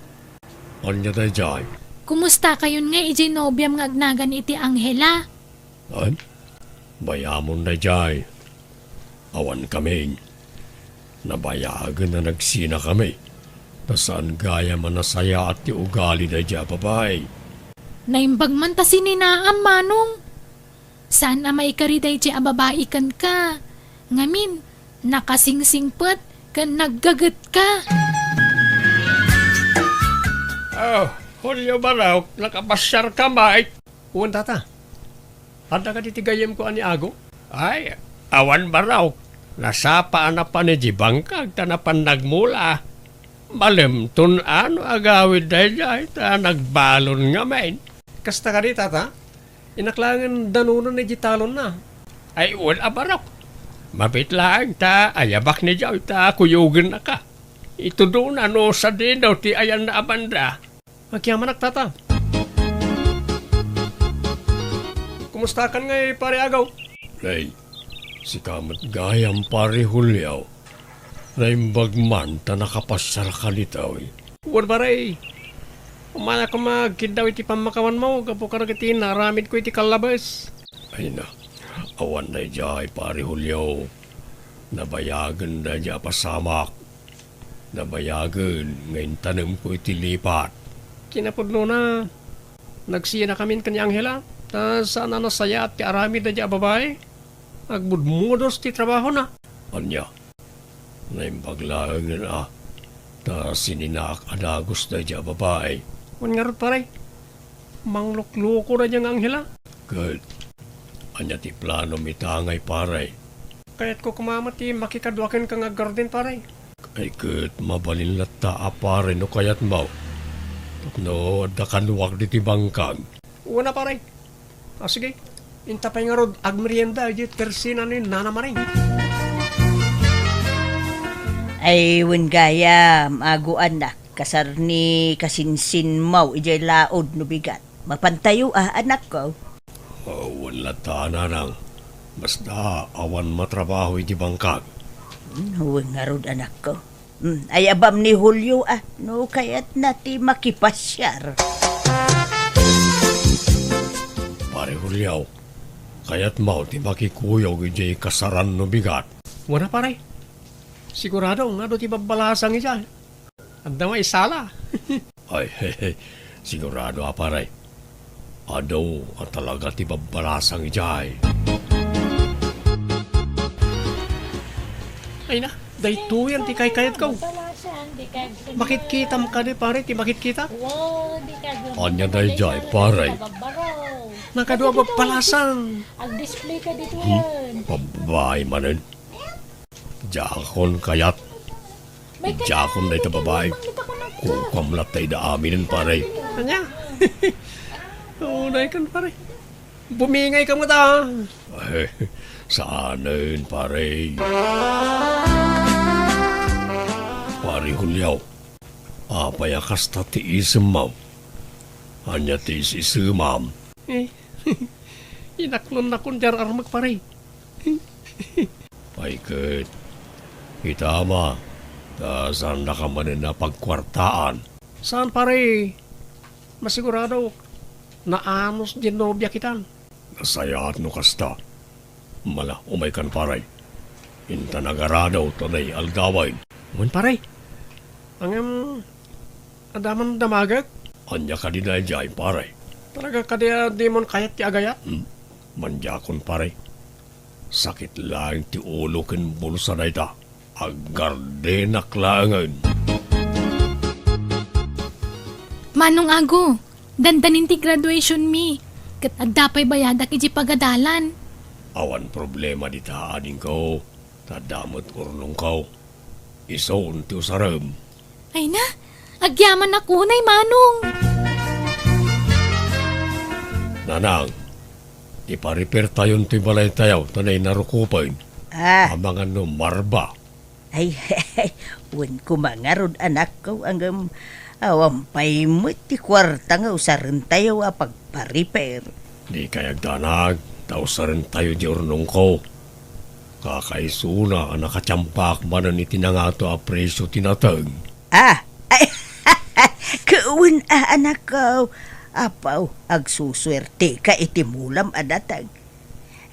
Ania daydiay? Kumustakayon ngay idiay nobiam nga agnagan iti Angela? Ay, bayamon daydiay. Awan kami. Nabayagen a nagsina kami. Ta saan gayam a nasayaat ti ugali daydiay a babai. Naimbag man ta sininaam, Manong. Saan a maikari daydiay a babai kenka. Ngamin, nakasingsingpet ken naggagetka. Oh, Julio Barok, nakapasiarka met? Wen, tata. Adda kadi ti gayyemko a ni Ago? Ay, awan Barok. Nasapa a napan idiay bangkag ta napan nagmula. Malemton a no agawid daydiay ta nagbalon ngamin. Kasta kadi, tata? Innak laengen danunen idiay talonna. Ay, wen a Barok. Mabiit laeng ta ayabak ni Joy ta kuyogennaka. Itudona no sadino ti ayanna a banda. Agyamanak, tata. Kumustakan ngay, Pare Agaw? Nay, sika met gayam, Pare Julio. Naimbag man ta nakapasiarka ditoy. Wen, pare. Umana koma agkiddaw iti pammakawanmo gapu kadagiti naaramidko iti kallabes. Ay na, awan daydiay, Pare Julio. Nabayagen daydiay a pasamak. Nabayagen nga intanemko iti lipat. Kinapudnona, nagsinakamin ken ni Angela, ta saan a nasayaat ti aramid daydiay a babai. Agbudmudos ti trabahona. Ania? Naimbag laengen a, ta sininaak a dagus daydiay a babai. Wen ngarud, pare, manglukloko daydiay nga Angela. Ket ania ti planom ita ngay, pare? Kayatko koma met ti makikadua kenka nga aggarden, pare. Ay ket mabalin latta a, pare, no kayatmo. Tapno adda kaduak ditoy bangkag. Wen a, pare. Ah, sige. Inta pay ngarud, agmerienda idiay tersinan ni Nana Maring. Ay, wen gayam, Ago anak, kasar ni kasinsinmo idiay laod no bigat. Mapantayo a, anakko? Oh, wen latta, nanang. Basta, awan matrabaho idiay bangkag. Hmm, wen ngarud, anakko. Hmm, ayabam ni Julio a, no kayatna ti makipasiar. Pare Julio, kayatmo ti makikuyog idiay kasaran no bigat? Wen a, pare. Sigurado nga adu ti babbalasang idiay. Adda maisala. Ay, sigurado a, pare. Adu a talaga ti babbalasang idiay. Ay na, daytoyen ti kaykayatko. Babbalasang, di ka. Makitkitam kadi, pare, ti makitkita? Wow, di ka. Ania daydiay, pare? Nakadua babbalasang. Ag-display ka ditoyen. Hmm? Babae manen. Diakon kayat. Diakon dayta babai. Kukuam latta ida aminen, pare. Ania? Unay kan, pare. Bumingay ka met a. Ay, saanen, pare. Pare Julio, apay a kasta ti isemmo? Ania ti is-isemam? Eh, inaklonnakon diay ar-armek, pare. Ay ket, ita ama, ta saannaka manen a pagkuartaan. Saan, pare. Masiguradok, naanus diay nobiak itan. Nasayaat no kasta. Mala, umaykan, pare. Intan agarado ta nay aldawen. Wen, pare. Ngem, adda man damagek? Ania kadi daydiay, pare? Talaga kadi a dimon kayat ti agayat? Hmm. Mandiakon, pare. Sakit laeng ti ulo ken bulsa dayta. Aggardenak laengen. Manong Ago, dandanin ti graduation mi, ket adda pay bayadak idiay pagadalan. Awan problema dita, adingko, ta adda met urnongko. Isun ti usarem. Ay na, agyamanak unay, Manong. Nanang, ti paripertayon toy balaytayo ta nay narukopen. Ah. Amangan no marba. Ay, wen koma ngarud, anakko, ngem awan pay met ti kuarta nga usarentayo a pagpariper. Dikay agdanag, ta usarentayo diay urnongko. Kakaisuna a nakatiampak manen iti nangato a presio ti nateng. Ah, ay, ket wen a, anakko. Apo, agsusuerteka iti mulam a datag.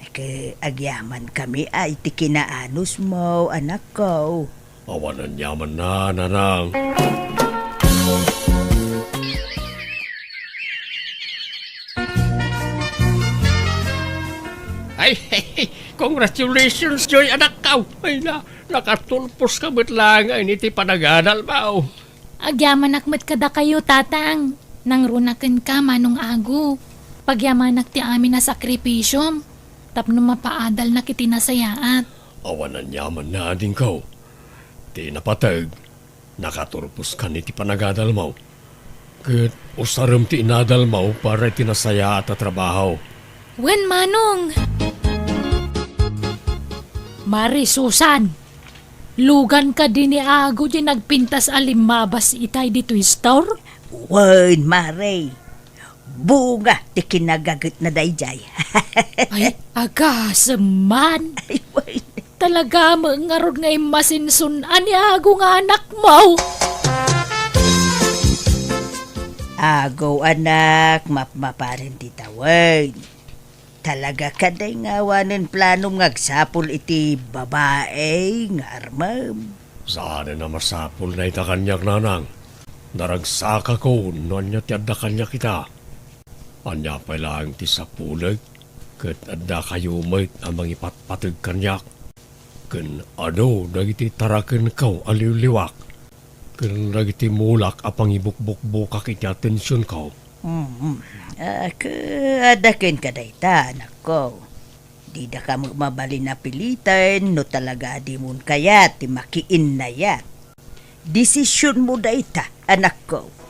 Ket agyamankami a iti kinaanusmo, anakko. Awan aniamanna, nanang. Ay, congratulations, Joy, anakko. Ay na, nakatulposka met laeng iti panagadalmo. Agyamanak met kadakayo, Tatang. Nangruna kenka, Manong Ago. Pagyamanak ti amin a sakripisiom tapno mapaadalnak iti nasayaat. Awan aniamanna, adingko. Ti napateg, nakaturposkan iti panagadalmo. Ket usarem ti inadalmo para iti nasayaat a trabaho. Wen, Manong. Mare Susan, lugan kadi ni Ago diay nagpintas a limmabas itay ditoy store? Wen, Mare. Bunga ti kinagagetna daydiay. Ay, agasem man. Ay, wen. Talaga met ngarud nga immasinsun-an ni Ago nga anakmo. Ago, anak, mapmaparin ti tawen. Talaga kadi nga awanen planom nga agsapul iti babai nga armem? Saanen a masapul dayta kaniak, nanang. Naragsakakon no ania ti adda kaniak ita. Ania pay laeng ti sapulek, ket addakayo met a mangipatpateg kaniak. Ken adu dagiti tarakenko a liwliwak, ken dagiti mulak a pangibukbukbukak iti atensionko? Mm. Ah, ke-, adda kenka dayta, anakko. Didaka met mabalin a piliten no talaga a dimon kayat ti makiinnayat. Desisionmo dayta, anakko.